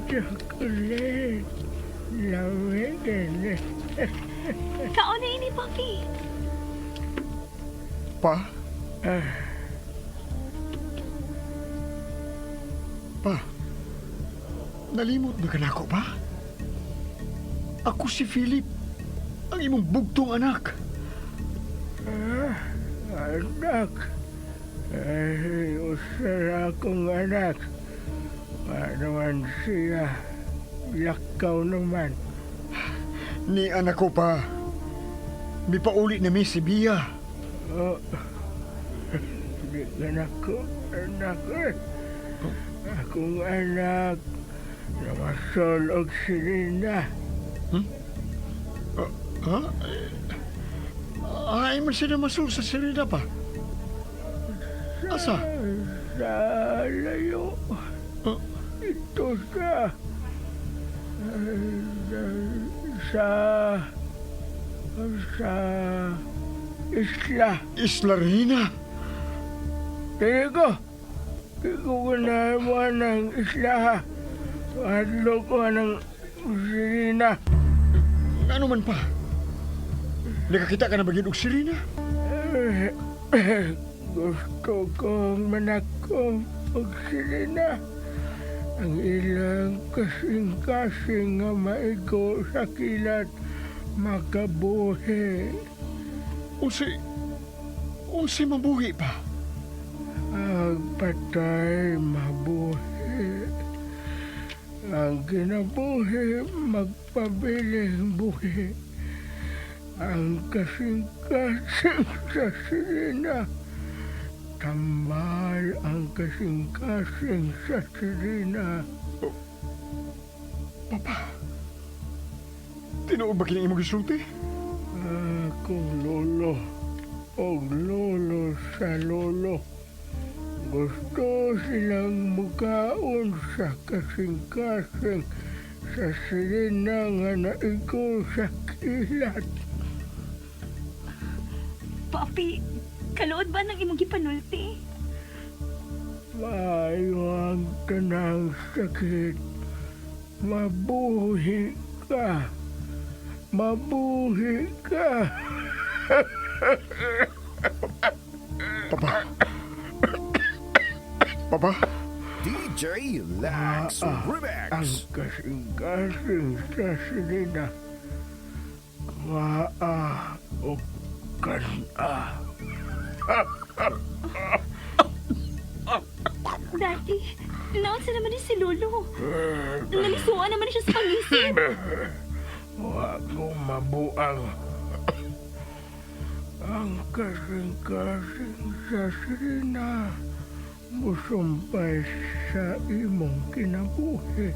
Chocolate. Lamig eh. Kaon na ini, Papi. Pa? Pa, nalimot na ka na ako, pa? Ako si Philip, ang imong bugtong anak. Ah, anak. Ay, usa akong anak. Paano man siya? Lakaw naman. Ni anak ko pa. Mipauli na mi si Bia. Oh, di ka na ko, anak eh. Akong anak, namasol og sirena. Ha? Ay, man siya namasul sa sirena pa. Asa? Sa layo. Ito sa sa sa isla. Isla Rina. Dili ko. Di ko ganahan ng isla ha. Hadlo ko ng sirena. Ano man pa? Nakakita ka na ba gyud og sirena? Eh, gusto kong manakong og sirena. Ang ilang kasing-kasing nga maigo sa kilat makabuhi. Unsi mabuhi pa? Ang patay mabuhi. Ang kinabuhi magpabiling buhi. Ang kasing-kasing sa sirena. Tambal ang kasing-kasing sa sirena. Papa, tinuod ba kini imong gisulti? Akong lolo o lolo sa lolo. Gusto silang mukaon sa kasing-kasing sa sirena nga naigo sa kilat. Papi, kaluod ba ng imong gipanulti? Maayo ang tanang sakit. Mabuhi ka. Mabuhi ka. Papa. Papa? DJ Lax Remix. Ang kasing-kasing sa sirena. Waa o kan-a. Daddy, naunsa naman ni si Lolo. Nalisuan naman siya sa pangisip. Wa ko mabuang. Ang kasing-kasing sa sirena musumpay sa imong kinabuhi.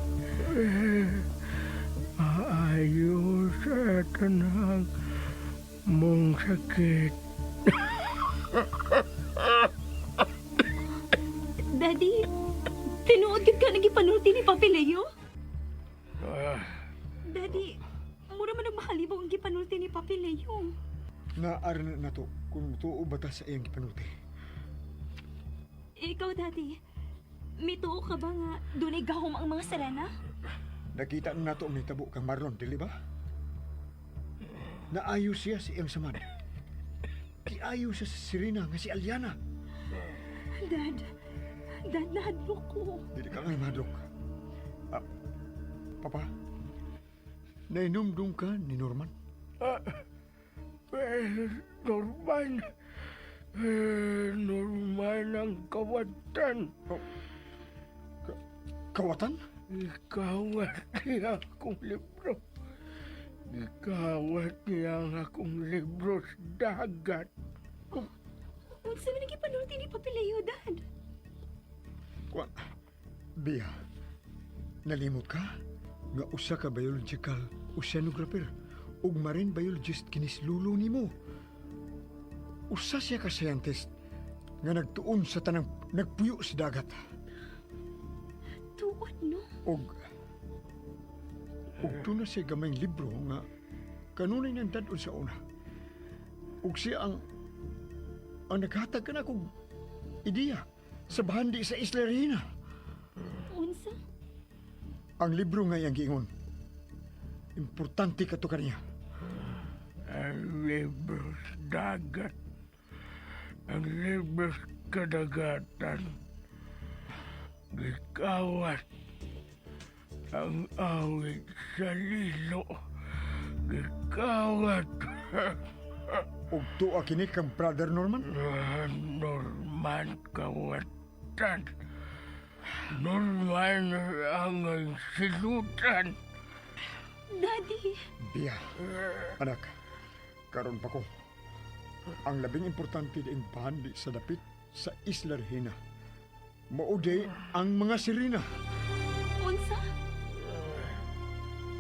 Eh, maayo sa tanang mong sakit. Daddy, tinuod gyud ka nagipanulti ni Papi Leo? Ah, Daddy, mura man og makalibog ang gipanulti ni Papi Leo. Naara na nato kung tuo ba ta sa iyang gipanulti. Ikaw, Daddy, mituo ka ba nga dunay gahom ang mga sirena? Nakita na nato ang nitabo kang Marlon, dili ba? Naayo siya sa iyang samad. Kiayo siya sa sirena nga si Aliana. Dad, Dad, nahadlok ko. Dili ka nga mahadlok. Ah, Papa, nainumdum ka ni Norman? Ah, eh, Norman. Eh, Norman ang kawatan. Oh, kawatan? Ikawat niya akong libro. Ikawat niya ang akong libro sa dagat. Unsa man ang gipanulti ni Papi Leo, Dad? Kuan, Bia, nalimot ka? Nga usa ka biological oceanographer ug marine biologist kinis lulo nimo. Usa siya ka scientist nga nagtuon sa tanang nagpuyo sa dagat. Tuod, no? Og duna siya gamayng libro nga kanunay nang dad-on sa una. Ug siya ang naghatag kanakog ideya sa bahandi sa Isla Reina. Unsa? Ang libro nga iyang giingon. Importante kato kaniya. Ang libro sa dagat. Ang libro sa kadagatan. Gikawat. Ang awit sa lilo. Gikawat. Ug tuwa kini kang Brother Norman? Norman kawatan. Norman ang silutan. Daddy, Biya. Anak, karon pa ko. Ang labing importante diing bandi sa dapit sa Isla Regina. Mao di ang mga sirena. unsa?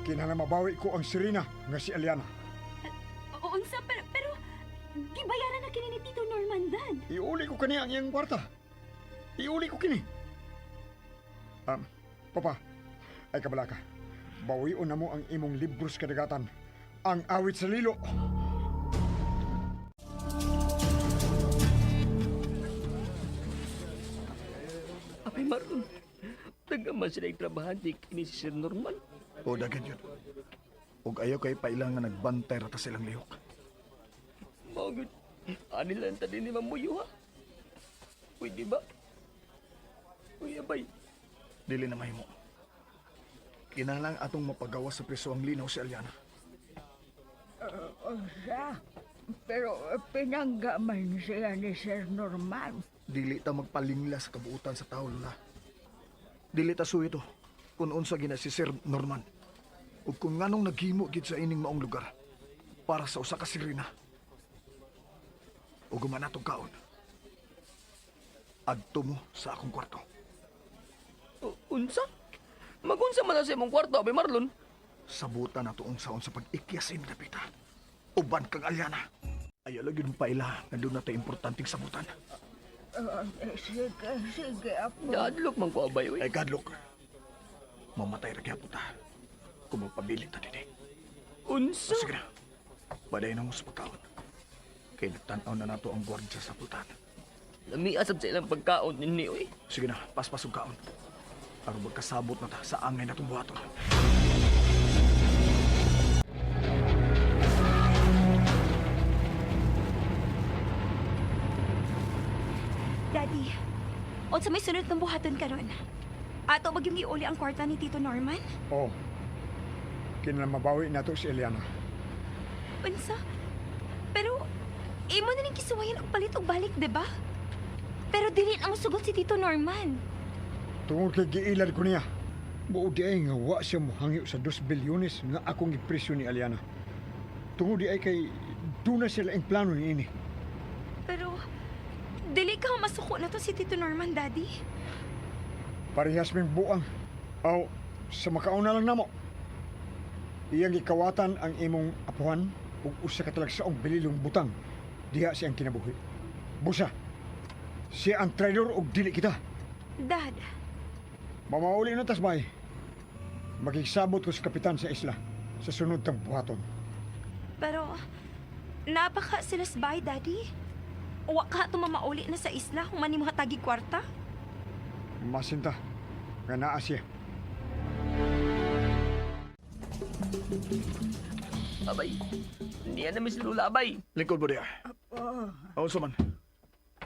Kinahanglan mabawi ko ang sirena nga si Aliana. Unsa? Pero gibayaran na kini ni Tito Norman, Dad. Iuli ko kani ang iyang kwarta. Iuli ko kini. Papa, ay kabalaka. Bawion na mo ang imong libros kadagatan. Ang awit sa lilo. Abay Marlon, tagaman sila yung trabahante kini si Sir Norman. O dagan yun. Ug ayaw kay paila nga nagbantay rata silang lihok. Mao gyud. Ani lang ta din ni Mamuyo ha. Pwede ba? Uy, abay. Dili na mahimo. Kinahanglan atong mapagawa sa preso ang linaw si Aliana. Unsa? Pero pinangga man siya ni Sir Norman. Dili ta magpalingla sa kabuutan sa tao, Lola. Dili ta suwito kung unsa gina si Sir Norman. Ug kung nganong naghimo gid sa ining maong lugar para sa usa ka sirena. Ug human atong kaon. Adto mo sa akong kwarto. Unsa? Magunsa man na sa imong kwarto, abay Marlon. Sabutan nato unsaon sa pag-ikyas sa dapita. Uban kang Aliana. Ayaw lang yun paila nga doon na tayo importanteng sabutan. Sige, sige, apo. Naadlok man ko abay, uy. Ay, gadlok. Mamatay ra gyapon ta. Kung magpabilin ta dinhi. Unsa? Sige na. Baday na mo sa pagkaon. Kay nagtan-aw na nato ang gwardya sa pultan. Lami asab sa ilang pagkaon ninni, uy. Sige na, paspas og kaon. Aron magkasabot na ta sa angay natong buhaton. Daddy, unsa may sunod ng buhaton karon? Ato ba yung iuli ang kwarta ni Tito Norman? Oh. Kinahanglan mabawi nato si Eliana. Unsa? Pero imo na ning kisuwayan og palit og balik, di ba? Pero dili na mosugot si Tito Norman. Tungod kay giilad ko niya. Buo di ay nga wa siya mohangyo sa 2 bilyones nga akong gipresyo ni Aliana. Tungod di ay kay doon na sila ang plano ni ini. Pero dili ka masuko na to si Tito Norman, Daddy. Parehas ming buang. Aw, sa makauna lang namo. Iyang gikawatan ang imong apuhan ug usa ka talagsaong bililong butang diha siyang kinabuhi. Busa, siya ang traidor ug dili kita. Dad, Mamauli na tas bay. Makigsabot ko sa kapitan sa isla sa sunod tang buhaton. pero napaka sila bay, Daddy. Wa ka tumamauli na sa isla kung mani mo hatagi kwarta. Masinta, nga naa siya. Abay. Niya na mi si Lola, abay. Lingkod mo diya. Apo. Aw, man.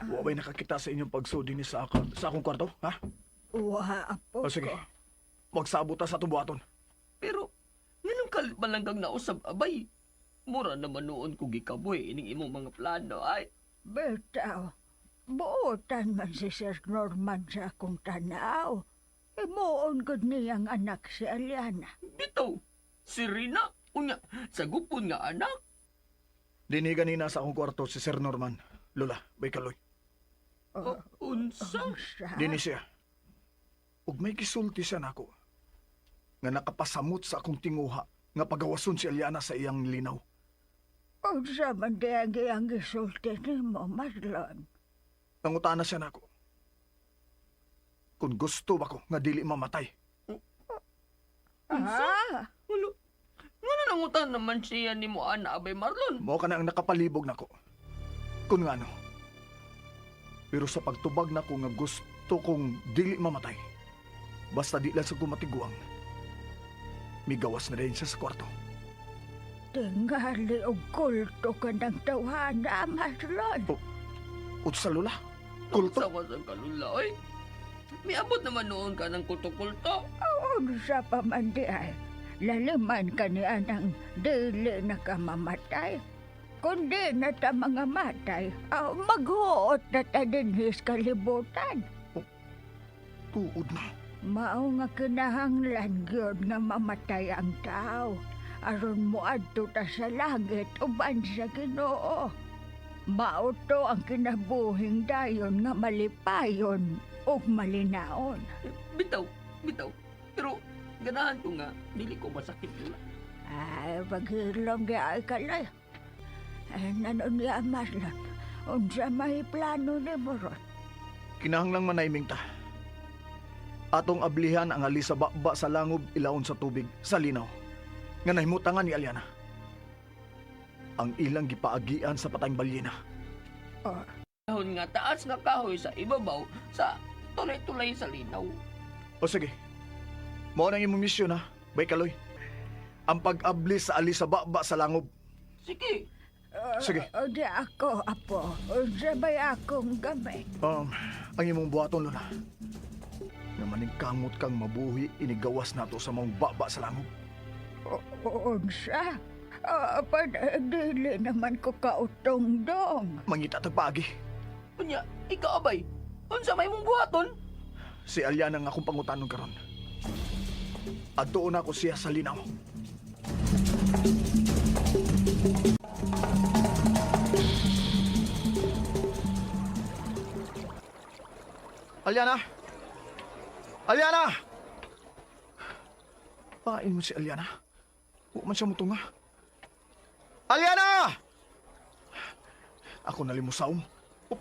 Wa ba'y nakakita sa inyong pagsudi ni sa, ako, sa akong kwarto, ha? Wa, apo O sige. ko. Magsabot ta sa atong buhaton. Pero, nganong kalit man lang kang nausab, abay? Mura naman noon ko gikaboy ining imong mga plano, ay. Bitaw, buotan man si Sir Norman sa akong tanaw. Imuon gud niyang anak si Aliana. Bitaw, si Rina, unya, sagupon nga anak. Dini ganina sa akong kwarto si Sir Norman. Lola, bay kaloy. O, unsa? Unsa? Dini siya. Ug may gisulti siya nako. Nga nakapasamot sa akong tinguha nga pagawason si Aliana sa iyang linaw. Unsa man di ang iyang gisulti nimo, Marlon? Nangutana siya nako. Kung gusto ba ko nga dili mamatay. Unsa? Ah, Wala. Nga na nangutan naman siya ni mo, ana, abay Marlon. Mao ka na ang nakapalibog nako. Kun ngano. Pero sa pagtubag nako nga gusto kong dili mamatay. Basta di lang sa kumatiguang. Migawas na rin siya sa kwarto. Tingali og kulto ka ng tawhana, Marlon. Utsa lula. Kulto. Sa sa kalula, oy. Miabot naman noon ka ng kulto-kulto. Unsa pa man di ay. Laliman ka ni anang dili na ka mamatay. Kundi na ta mga matay, maghuot na ta dinhi sa kalibutan. Tuod na. Mao nga kinahanglan gyud nga mamatay ang tao. Aron moadto ta sa langit uban sa Ginoo. Mao to ang kinabuhing dayon nga malipayon ug malinaon. Bitaw, bitaw. Pero ganahan ko nga dili ko masakit Lola. Ay, paghilom di ay kalay. Ay, nanon niya, Marlon. Unsa may plano ni Boron? Kinahanglang manaiming ta. Atong ablihan ang ali sa baba sa langob ilaon sa tubig sa linaw. Nga nahimutangan ni Aliana. Ang ilang gipaagian sa patayng balyena. Dahon nga taas nga kahoy sa ibabaw sa tulay-tulay sa linaw. O sige. Mao nang imong misyon ha, Bay Kaloy. Ang pag-abli sa ali sa baba sa langob. Sige. Sige. O di ako, apo. Unsa may akong gamit? Ang imong buhaton, Lola. Nga maningkamot kang mabuhi inigawas nato sa maong baba sa langob. Unsa? Apan, dili naman ko kautong dong. Mangita tag paagi. Unya, ikaw abay. Unsa may mong buhaton? Si Aliana nga akong pangutanon karon. Adtuon ako siya sa linaw. Aliana! Aliana! Pain mo si Aliana. Huwag man siya mutunga. Aliana! Ako nalimusaw. Oh.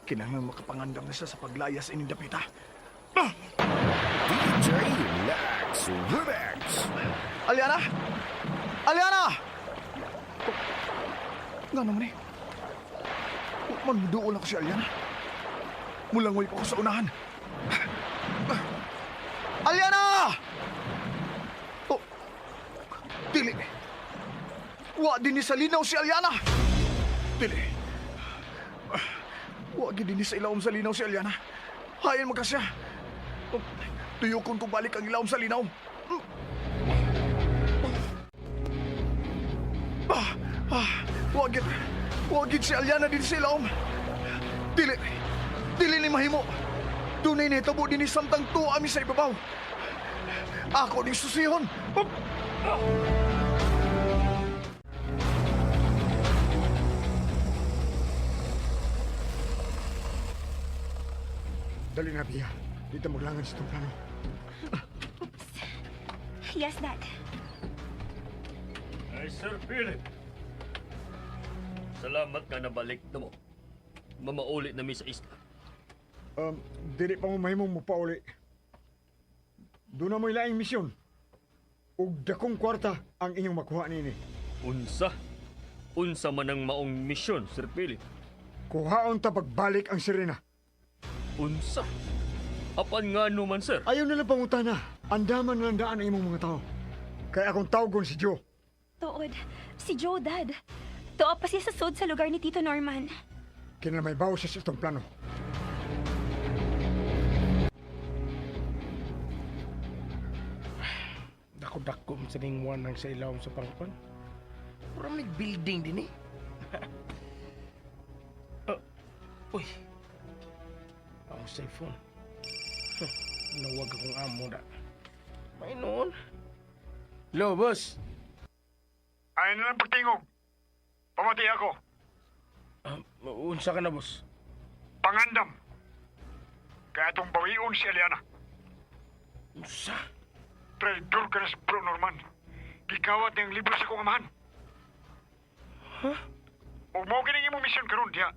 Kinahanglan makapangandam na siya sa paglayas ining dapita. DJ Lex Remix. Aliana! Aliana! Oh. Nga naman eh. Huwag man muduol ako si Aliana. Mulangoy pa ako sa unahan. Aliana! Oh. Dili. Wa din ni sa linaw si Aliana. Dili. Wa gid din sa ilawom sa linaw si Aliana. Hayan mo ka siya. Oh, Tuyokon ko balik ang ilawom sa linaw. Ah, ah, wagit. Wagit si Aliana din sa ilawom. Dili. Dili ni mahimo. Dunay ni tabo din ni samtang tuwa mi sa ibabaw. Ako ning susihon. Up! Dali na, Bia. Dito maglangan sa itong plano. Yes, Dad. Ay, Sir Philip. Salamat nga nabalik na mo. Mamauli na mi sa isla. Dili pa mo mahimong mupauli. Doon na mo'y laing misyon. Ug dakong kwarta ang inyong makuha nini. Unsa? Unsa man ang maong misyon, Sir Philip? Kuhaon ta pagbalik ang sirena. Unsa? Apan nga man, sir. Ayaw nila pangutana. Andaman na lang daan ang imong mga tao. Kaya akong tawgon si Joe. Tuod, si Joe, Dad. Tuo pa siya sa sud sa lugar ni Tito Norman. Kina may bawo siya sa itong plano. Dako-dako man sa ning wanang sa ilawom sa pangkon. Puro may building din eh. Oh, uy. Ang cellphone. Huh, Nawag akong amo na. May noon. Hello, boss. Ayaw na lang pagtingog. Pamati ako. Unsa ka na, boss? Pangandam. Kaya itong bawion si Eliana. Unsa? Traidor ka na sa Bro Norman. Gikawat niyang libro sa kong amahan. Huh? Ug mao kining imong misyon karon diha.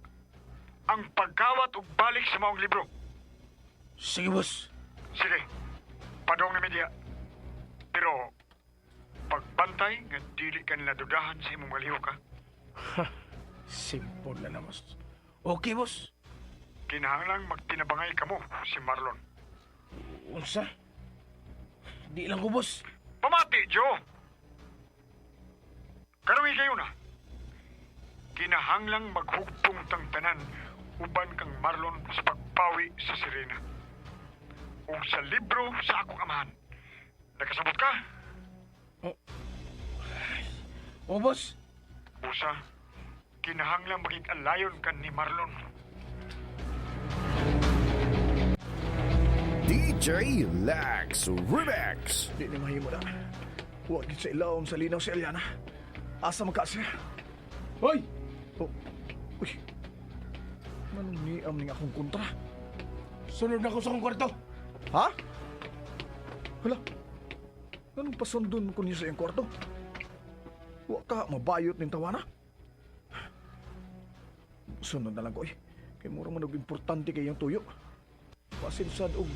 Ang pagkawat ug balik sa maong libro. Sige, boss. Sige. Padong na mi diha. Pero pagbantay nga dili ka nila dudahan sa imong malihok ha. Simple na na, boss. Okay, boss. Kinahanglang magtinabangay kamo si Marlon. Unsa? Di lang ko, boss. Pamati, Joe! Karoy kayo na. Kinahanglang maghugpong tang tanan uban kang Marlon sa pagpawi sa Sirena. Ug sa libro sa akong amahan. Nakasabot ka? Oh, boss. Usa, kinahanglang maging alayon ka ni Marlon. DJ Lex Remix. Di ni mahimo na. Wa gid sa ilawom sa linaw si Eliana. Asa man ka siya? Hoy! Oh. Uy. Manong niam ning akong kontra? Sunod na ko sa akong kwarto. Ha? Hala. Anong pasundon ko niya sa iyang kwarto? Wa ka mabayot ning tawana. Sunod na lang ko eh. Kay mura man og importante kay iyang tuyo. Basin sad og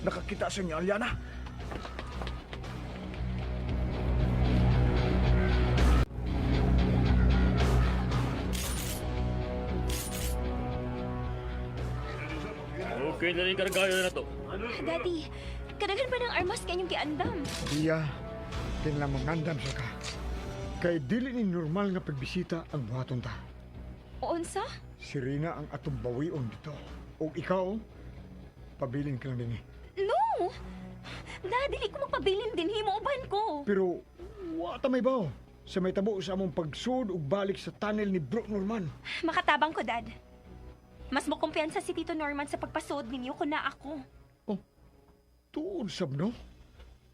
nakakita siya ni Aliana. Okay na rin kargayo na to. Daddy, kadaghan pa ng armas kay inyong giandam. Iya, kinahanglan mangandam sa ka. Kay dili ni normal nga pagbisita ang buhaton ta. Unsa? Si Rina ang atong bawion dito. Og ikaw, pabilin ka lang dinhi. No! Dad, dili ko magpabilin din himo uban ko. Pero wa ta may baw sa may tabo sa among pagsud ug balik sa tunnel ni Bro Norman. Makatabang ko, Dad. Mas mokumpiyansa si Tito Norman sa pagpasuod ninyo kung na ako. Oh, tuod sab no?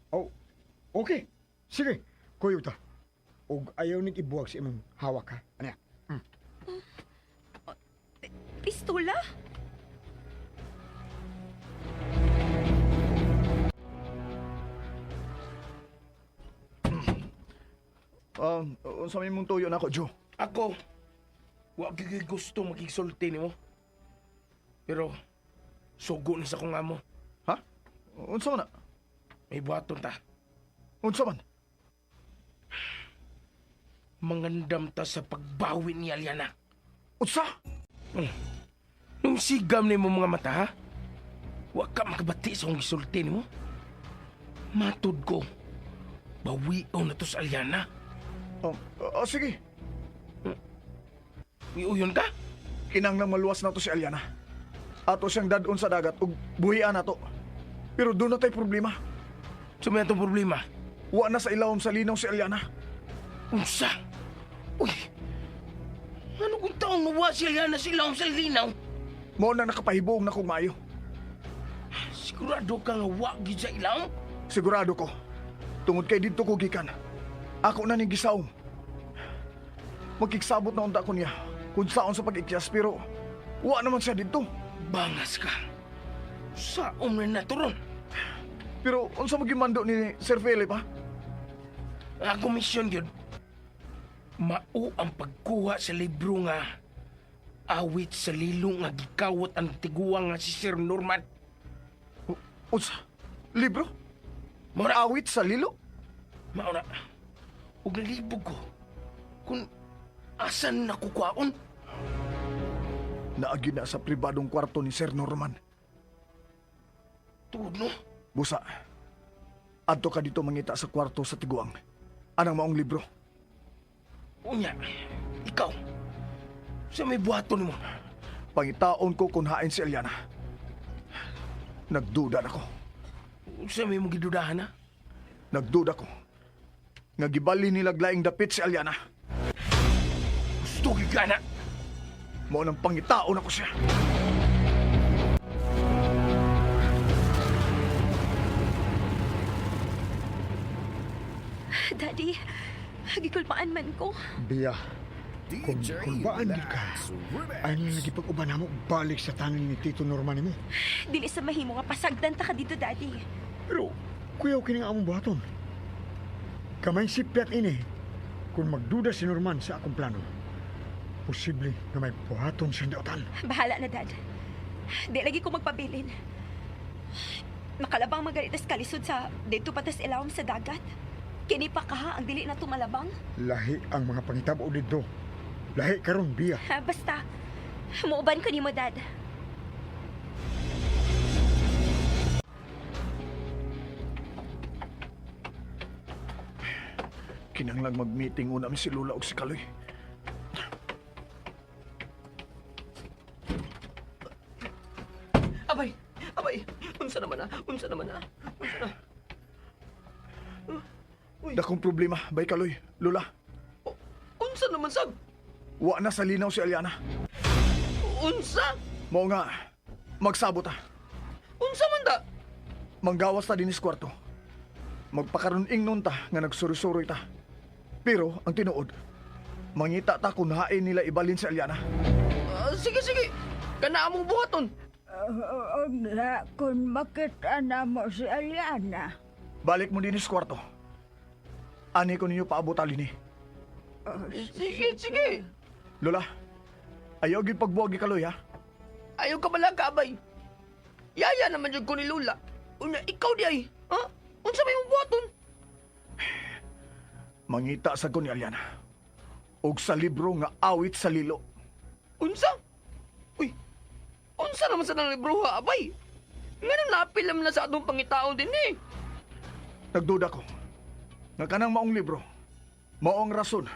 Oh, okay. Sige, kuyo ta. Og ayaw nig ibuwag sa imong hawak ha. Ano ya? Pistola? Unsa may mong tuyo nako, Joe? Ako, wa gyud gusto makigsulti nimo. Pero sugo ni sa kong amo. Ha? Unsa man na? May buhaton ta. Unsa man? Mangandam ta sa pagbawi ni Aliana. Unsa? Nung sigam nimo mga mata, ha? Wa ka makabati sa akong gisulti nimo. Matud ko, bawion na to sa Aliana. Oh, sige. Iuyon ka? Kinahanglang maluwas na to si Aliana. Ato siyang dadon sa dagat ug buhian nato. Pero doon na tay problema. So may atong problema. Wa na sa ilawom sa linaw si Aliana. Unsa? Uy! Ano kung taong nawa si Aliana sa ilawom sa linaw? Mao na nakapahibuong na kong maayo. Sigurado ka nga wa gyud sa ilawom? Sigurado ko. Tungod kay didto ko gikan. Ako na ning gisaom. Magkigsabot na unta ko niya kung saon sa pag-ikyas pero wa naman siya didto. Bangas ka. Saom na naturon. Pero unsa magimando ni Sir Philip ha? Ang akong misyon yun, mao ang pagkuha sa libro nga awit sa lilo nga gikawat ang tiguang nga si Sir Norman. Unsa? Libro? Mao na, Awit sa lilo? mao na. Ug nalibog ko kung asan nakukuhaon. Naagi na sa pribadong kwarto ni Sir Norman. Tuod no? Busa. Adto ka dito mangita sa kwarto sa tiguang. Anang maong libro? Unya, ikaw, sa may buhaton mo, Pangitaon ko kung hain si Eliana. Nagduda na ko. sa may mong gidudahan ha? Nagduda ko. Nga gibali nila laing dapit si Aliana. Gusto gyud ka na. Mao nang pangitaon ako siya. Daddy, gikulpaan man ko. Biya, kung DJ kulbaan gid ka, Lax Remix. ay nang nagipag-uban namo balik sa tunnel ni Tito Norman nimo. Dili sa mahimo nga pasagdan ta ka dito, Daddy. Pero kuyaw kini ang among buhaton. Kamay sipyat ini kung magduda si Norman sa akong plano. Posible nga may buhaton siyang dautan. Bahala na, Dad. Di lagi ko magpabilin. Makalabang magaritas kalisod sa dito patas ilawom sa dagat. Kini pa kaha ang dili na tumalabang. Lahi ang mga pangitabo didto. Lahi karon biya. Ha, basta, muuban ko nimo, Dad. Kinanglang mag-meeting una mi si Lula og si Kaloy. Abay, abay, unsa naman ah, unsa naman ah, unsa na. Dakong problema, bay Kaloy. Lula, O, unsa naman sab? wa na sa linaw si Aliana. Unsa? Mao nga, magsabot ta. Unsa man da? Manggawas ta dinis kwarto. Magpakaroon ingnon ta nga nagsuroy-suroy ta. Pero ang tinuod, mangita ta kung hain nila ibalin si Aliana. Ah, sige, sige. Kana among buhaton. Nga, kung makita na mo si Aliana. Balik mo din sa kwarto. Ani ko ninyo paabot alini. Sige, sige. Lola, ayaw gyud pagbuwag ni Kaloy ha. Ayaw ka bala ka, abay. Yaya naman jud ko ni Lula. Unya, ikaw di ay. Ha? Unsa may mong buhaton? Mangita sa ko ni Aliana. Og sa libro nga awit sa lilo. Unsa? Uy, unsa naman sa nang libro ha, abay? Nga napilam na sa atong pangitaon din eh. Nagduda ko. Nga kanang maong libro, maong rason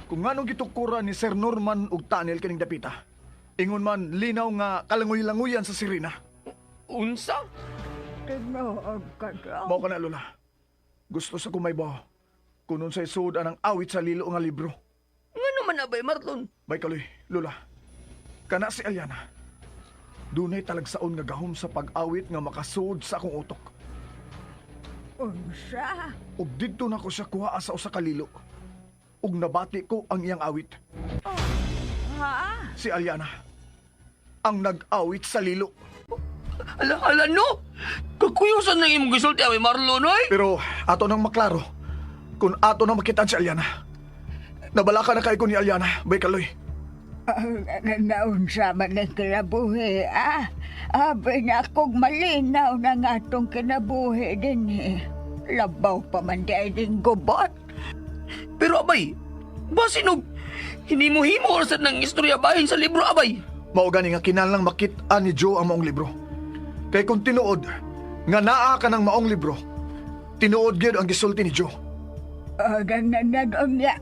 kung nganong gitukuran ni Sir Norman og Tanel kining dapita. Ingon man linaw nga kalangoy-langoyan sa sirena. Unsa? Tinuod ka daw. Mao ka na, Lola. Gusto sa kumaybaw. Kunon sa isud ang awit sa lilo nga libro. Nga naman abay, Marlon. Bay kaloy, Lola. Kana si Aliana. Dunay talagsaon nga gahom sa pag-awit nga makasuod sa akong utok. Unsa? Ug didto na ko siya kuha sa usa ka lilo. Ug nabati ko ang iyang awit. Ha? Si Aliana. Ang nag-awit sa lilo. Ala, ala, no! Kakuyusan ng imong gisulti, abay, Marlon, oy! Pero ato nang maklaro kung ato nang makita si Aliana. Nabalaka na kay ko ni Aliana, bay kaloy. Naunsa man ang kinabuhi, ah. Abi na akong malinaw na nga atong kinabuhi din eh. Labaw pa man di ay ding gubot. Pero abay, basinog, hinimo-himo sa ng istorya bahin sa libro, abay. Mao gani nga kinahanglang makit-an ni Joe ang maong libro. Kay kung tinuod nga naa ka ng maong libro, tinuod gyud ang gisulti ni Joe.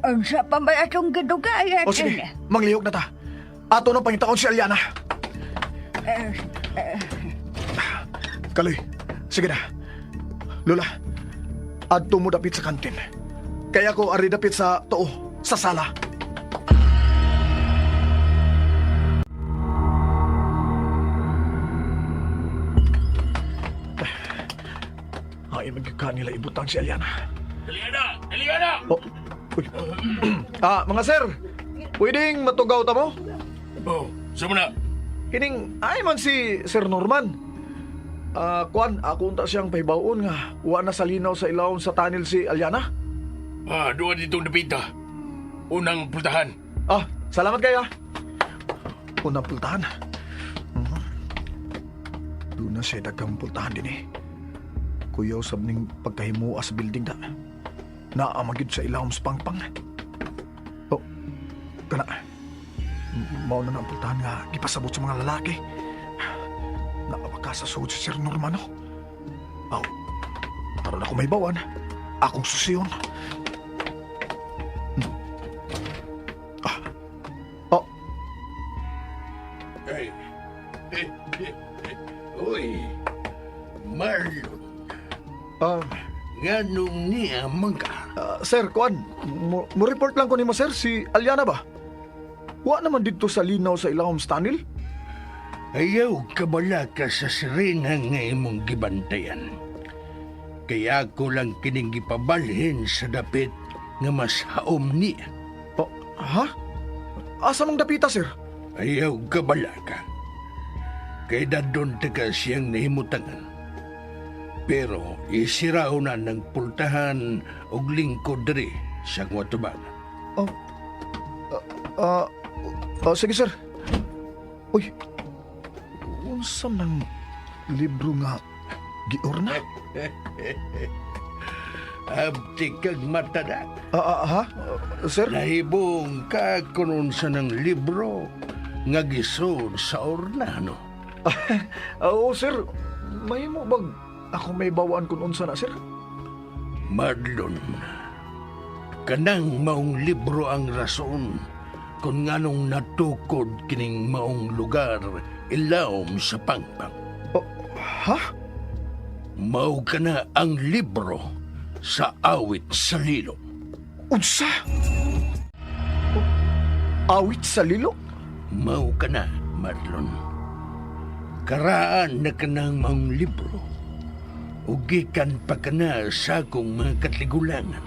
Unsa pa man atong gidugayan O sige, manglihok na ta. Ato nang pangitaon si Aliana. Kaloy, sige na. Lola, adto mo dapit sa kantin. Kaya ko ari dapit sa tuo, sa sala. Ay, magkaka nila ibutang si Aliana. Aliana! Aliana! Oh, uy. Mga sir, pwedeng matugaw ta mo? Oh, saan mo na? Kining ay man si Sir Norman. Kuan, ako unta siyang pahibaon nga wa na sa linaw sa ilawom sa tunnel si Aliana. Ah, doon ditong dapita. Unang pultahan. Ah, salamat kayo. Unang pultahan. Doon na siya daghang pultahan din eh. Kuyaw sab ning pagkahimua sa building da. Naamagid sa ilawom sa pangpang. Oh, kana. Mao na ang pultahan nga gipasabot sa mga lalaki. Naapaka sa suod si Sir Norman, no? Aw, aron ako may bawan. Akong susiyon. Ah. Oh, Ay. Uy, Marlon, nganong niya man ka? Sir, kuan, mo, mo report lang ko nimo sir si Aliana ba? Wa naman didto sa linaw sa ilawom sa tunnel. Ayaw kabalaka sa sirena nga imong gibantayan. Kaya ako lang kining gipabalhin sa dapit nga mas haom niya. Oh, ha? Asa mong dapita, sir? Ayaw kabalaka. Kay dadon ta ka siyang nahimutangan. Pero isiraw na ng pultahan og lingkod diri sa Guatubagan. Oh. Ah, ah, sige, sir. Uy. Unsa man libro nga giorna? Abti kag matada. Ha? Sir? Nahibong ka kunon sa ng libro nga gisod sa ornano. Oo, sir. Mahimo bag ako may bawaan kung unsa na, sir? Marlon, kanang maong libro ang rason kung nganong natukod kining maong lugar ilawom sa pangpang. Oh, ha? Mao ka na ang libro sa awit sa lilo. Unsa? Oh, awit sa lilo? Mao ka na, Marlon. Karaan na kanang maong libro. Ug gikan pa kana sa akong mga katligulangan.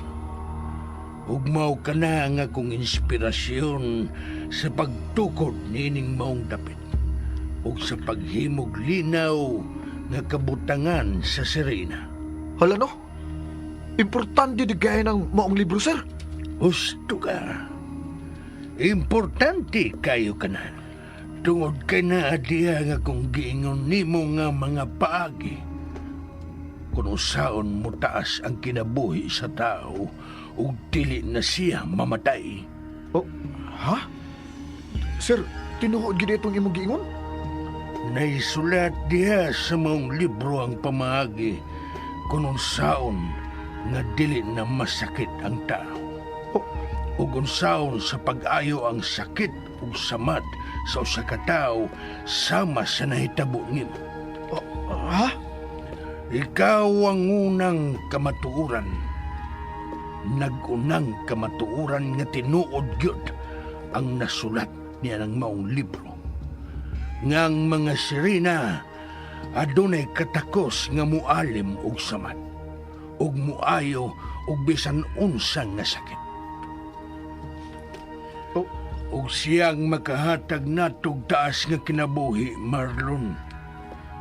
Ug mao kana ang akong inspirasyon sa pagtukod niining maong dapit ug sa paghimog linaw nga kabutangan sa sirena. Hala no? Importante di gaya ng maong libro, sir. Husto ka. Importante kayo ka na. Tungod kay naa diha nga kung giingon nimo nga mga paagi. Kung usaon mo taas ang kinabuhi sa tao ug dili na siya mamatay. Oh, ha? Sir, tinuod gid itong imong giingon? Naisulat diha sa maong libro ang pamaagi kung unsaon nga dili na masakit ang tao. Oh. Ug unsaon sa pag-ayo ang sakit ug samad sa usa ka tawo sama sa nahitabo nimo. Oh, ha? Ikaw ang unang kamatuoran. Nag-unang kamatuoran nga tinuod gyud ang nasulat niya ng maong libro. Nga ang mga sirena adunay katakos nga mualim og samad ug muayo og bisan unsa nga sakit. Oh. Ug siyang makahatag natog taas nga kinabuhi, Marlon.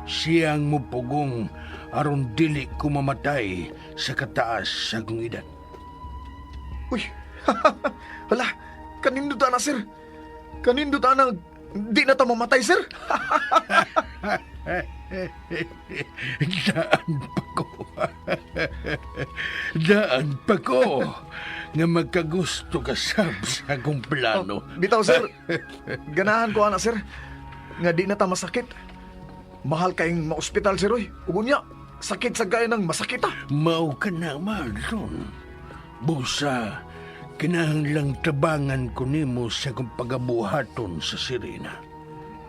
Siyang mupugong aron dili ko mamatay sa kataas sa akong edad. Uy, hala, kanindot na, sir. Kanindot na, di na ta mamatay, sir. Daan pa ko. Daan pa ko nga magkagusto ka sab sa akong plano. Oh, bitaw, sir. Ganahan ko, ana, sir. Nga di na ta masakit. Mahal kayong maospital, sir, oy. Ug unya, sakit sa gaya ng masakit, ah. Mao ka na, Marlon. Busa, kinahanglang tabangan ko nimo sa akong pagabuhaton sa sirena.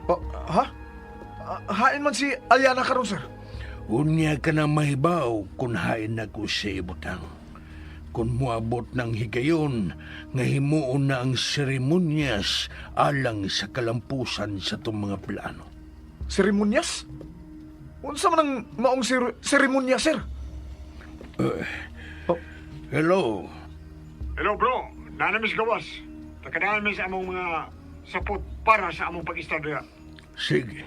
Oh, ha? Ah, hain man si Aliana karon, sir. Unya ka na mahibaw kung hain na ko sa ibutang. Kung muabot ng higayon, nga himuon na ang seremonyas alang sa kalampusan sa itong mga plano. Seremonyas? Unsa man ang maong seremonya, sir? Hello, Hello bro, nanamis gawas. Takadaan sa among mga sapot para sa among pag-istorya. Sige.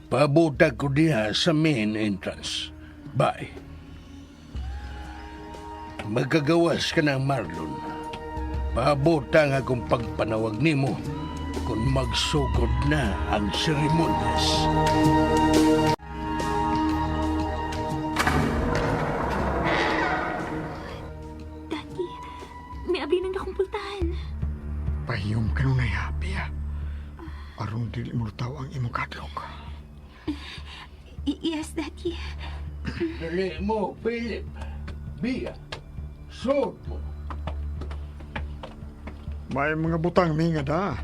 Pabuta ko diha sa main entrance. Bye. Magkagawas ka na, Marlon. Pabuta nga akong pagpanawag nimo kung magsugod na ang seremonyas. Daddy, may abrinan akong pultahan. Pahiyom ka nun ay happy ah. Aron dili mo lutaw ang imong kadlok. Yes, Daddy. Dali mo, Philip. Bia. Suot mo. May mga butang minga da.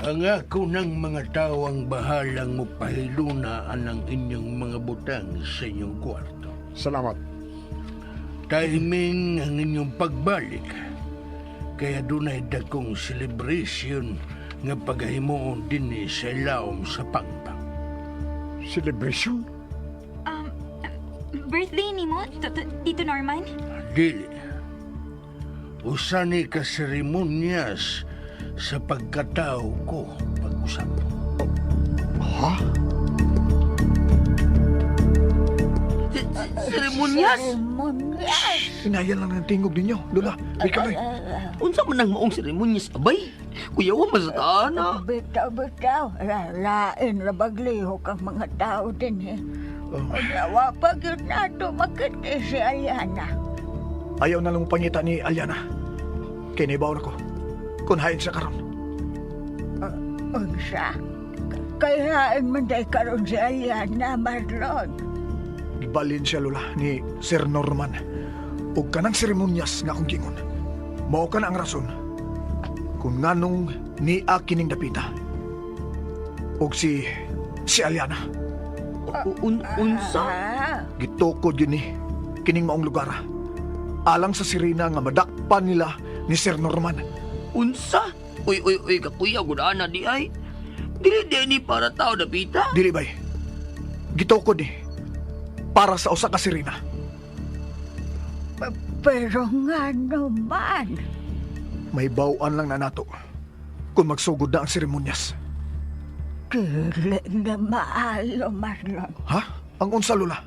Ang ako ng mga tao ang bahalang mo pahiluna ang inyong mga butang sa inyong kwarto. Salamat. Timing ang inyong pagbalik. Kaya dunay dakong celebration nga paghimuon dinhi sa ilawom sa pangpang. Celebration? Birthday ni mo, Tito Norman? Dili. Usa ni ka seremonyas sa pagkatao ko pag-usap. Ha? Seremonyas? Seremonyas. Inayan lang ng tingog ninyo, Lola. Di kami. Unsa man ang maong seremonyas, abay? Kuya, wa man sa taana. Bitaw, bitaw. Lain ra baglihok ang mga tao din eh. Wa pa gyud nato makita si Aliana. Ayaw na lang mo pangita ni Aliana. Kay naibaw na ko. Kung hain siya karon. Unsa? Kay hain man day karon si Aliana, Marlon. Gibalin siya, Lola, ni Sir Norman. Ug kanang seremonyas nga akong gingon. Mao ka na ang rason kung nganong ni kining dapita. Ug si Aliana. Unsa? Ah, Gitukod yun ni kining maong lugar. Alang sa sirena nga madakpan nila ni Sir Norman. Unsa? Uy, uy, uy, kakuya, gudana di ay. Dili di ni para tao dapita. Dili bay. Gitukod ni. Para sa usa ka sirena. Pero nga naman. May bawaan lang na nato kung magsugod na ang seremonyas. Dili na maayo, Marlon. Ha? Ang unsa, Lola?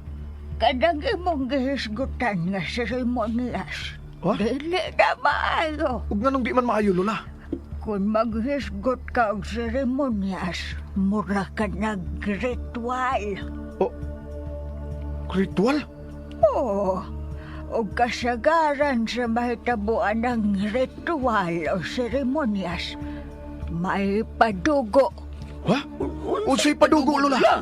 Kanang imong gihisgutan nga seremonyas. Ha? Dili na maayo. Ug nganong di man maayo, Lola? Kung maghisgot ka og seremonyas, mura ka nag-ritual. O, ritual? Oo. Og kasagaran sa mahitabuan ng ritual o seremonyas, may padugo. Ha? Unsay padugo, Lola?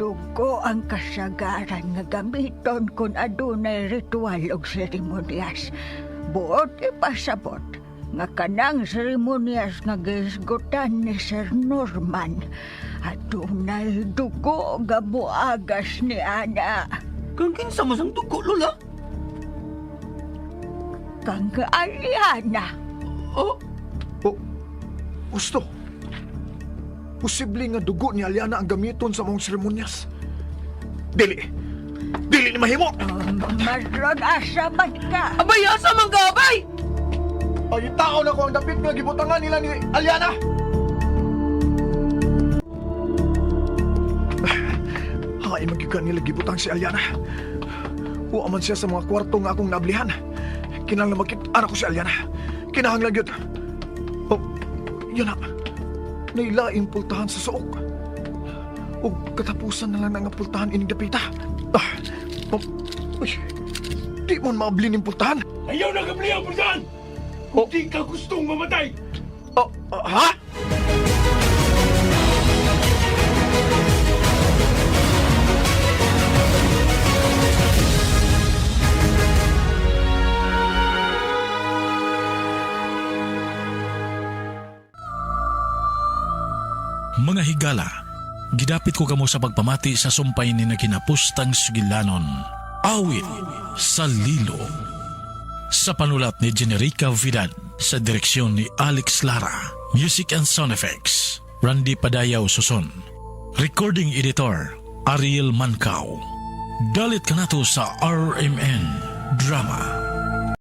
Dugo ang kasagaran nga gamiton kung adunay ritual o seremonyas. Buot ipasabot nga kanang seremonyas nga gihisgutan ni Sir Norman adunay dugo nga muagas ni ana. Kang kinsa man sang dugo, Lola? Kang Aliana. Oh, O, gusto. Posible nga dugo ni Aliana ang gamiton sa mong seremonyas. Dili. Dili ni mahimo. Marlon, asa man ka? Abay, asa man ka, abay? Ay, tao na ko ang dapit nga gibutangan nila ni Aliana. Hain magyud ka nila gibutang si Aliana. Wa man siya sa mga kwarto nga akong nablihan. Kinahanglan makit-an ako si Aliana. Kinahanglan gyud. Oh, yun na. Nailaing pultahan sa suok. O katapusan na lang na nga pultahan ining dapita. Ah, oh, uy, di mo maabli ning pultahan. Ayaw na kabli ang pultahan! Kung di ka gustong mamatay! Oh, ah, ha? Mga higala, gidapit ko kamo sa pagpamati sa sumpay ni naginapustang sugilanon. Awit sa Lilo. Sa panulat ni Generica Vidal, sa direksyon ni Alex Lara. Music and Sound Effects, Randy Padayaw Suson. Recording Editor, Ariel Mancao. Dalit kanato sa RMN Drama.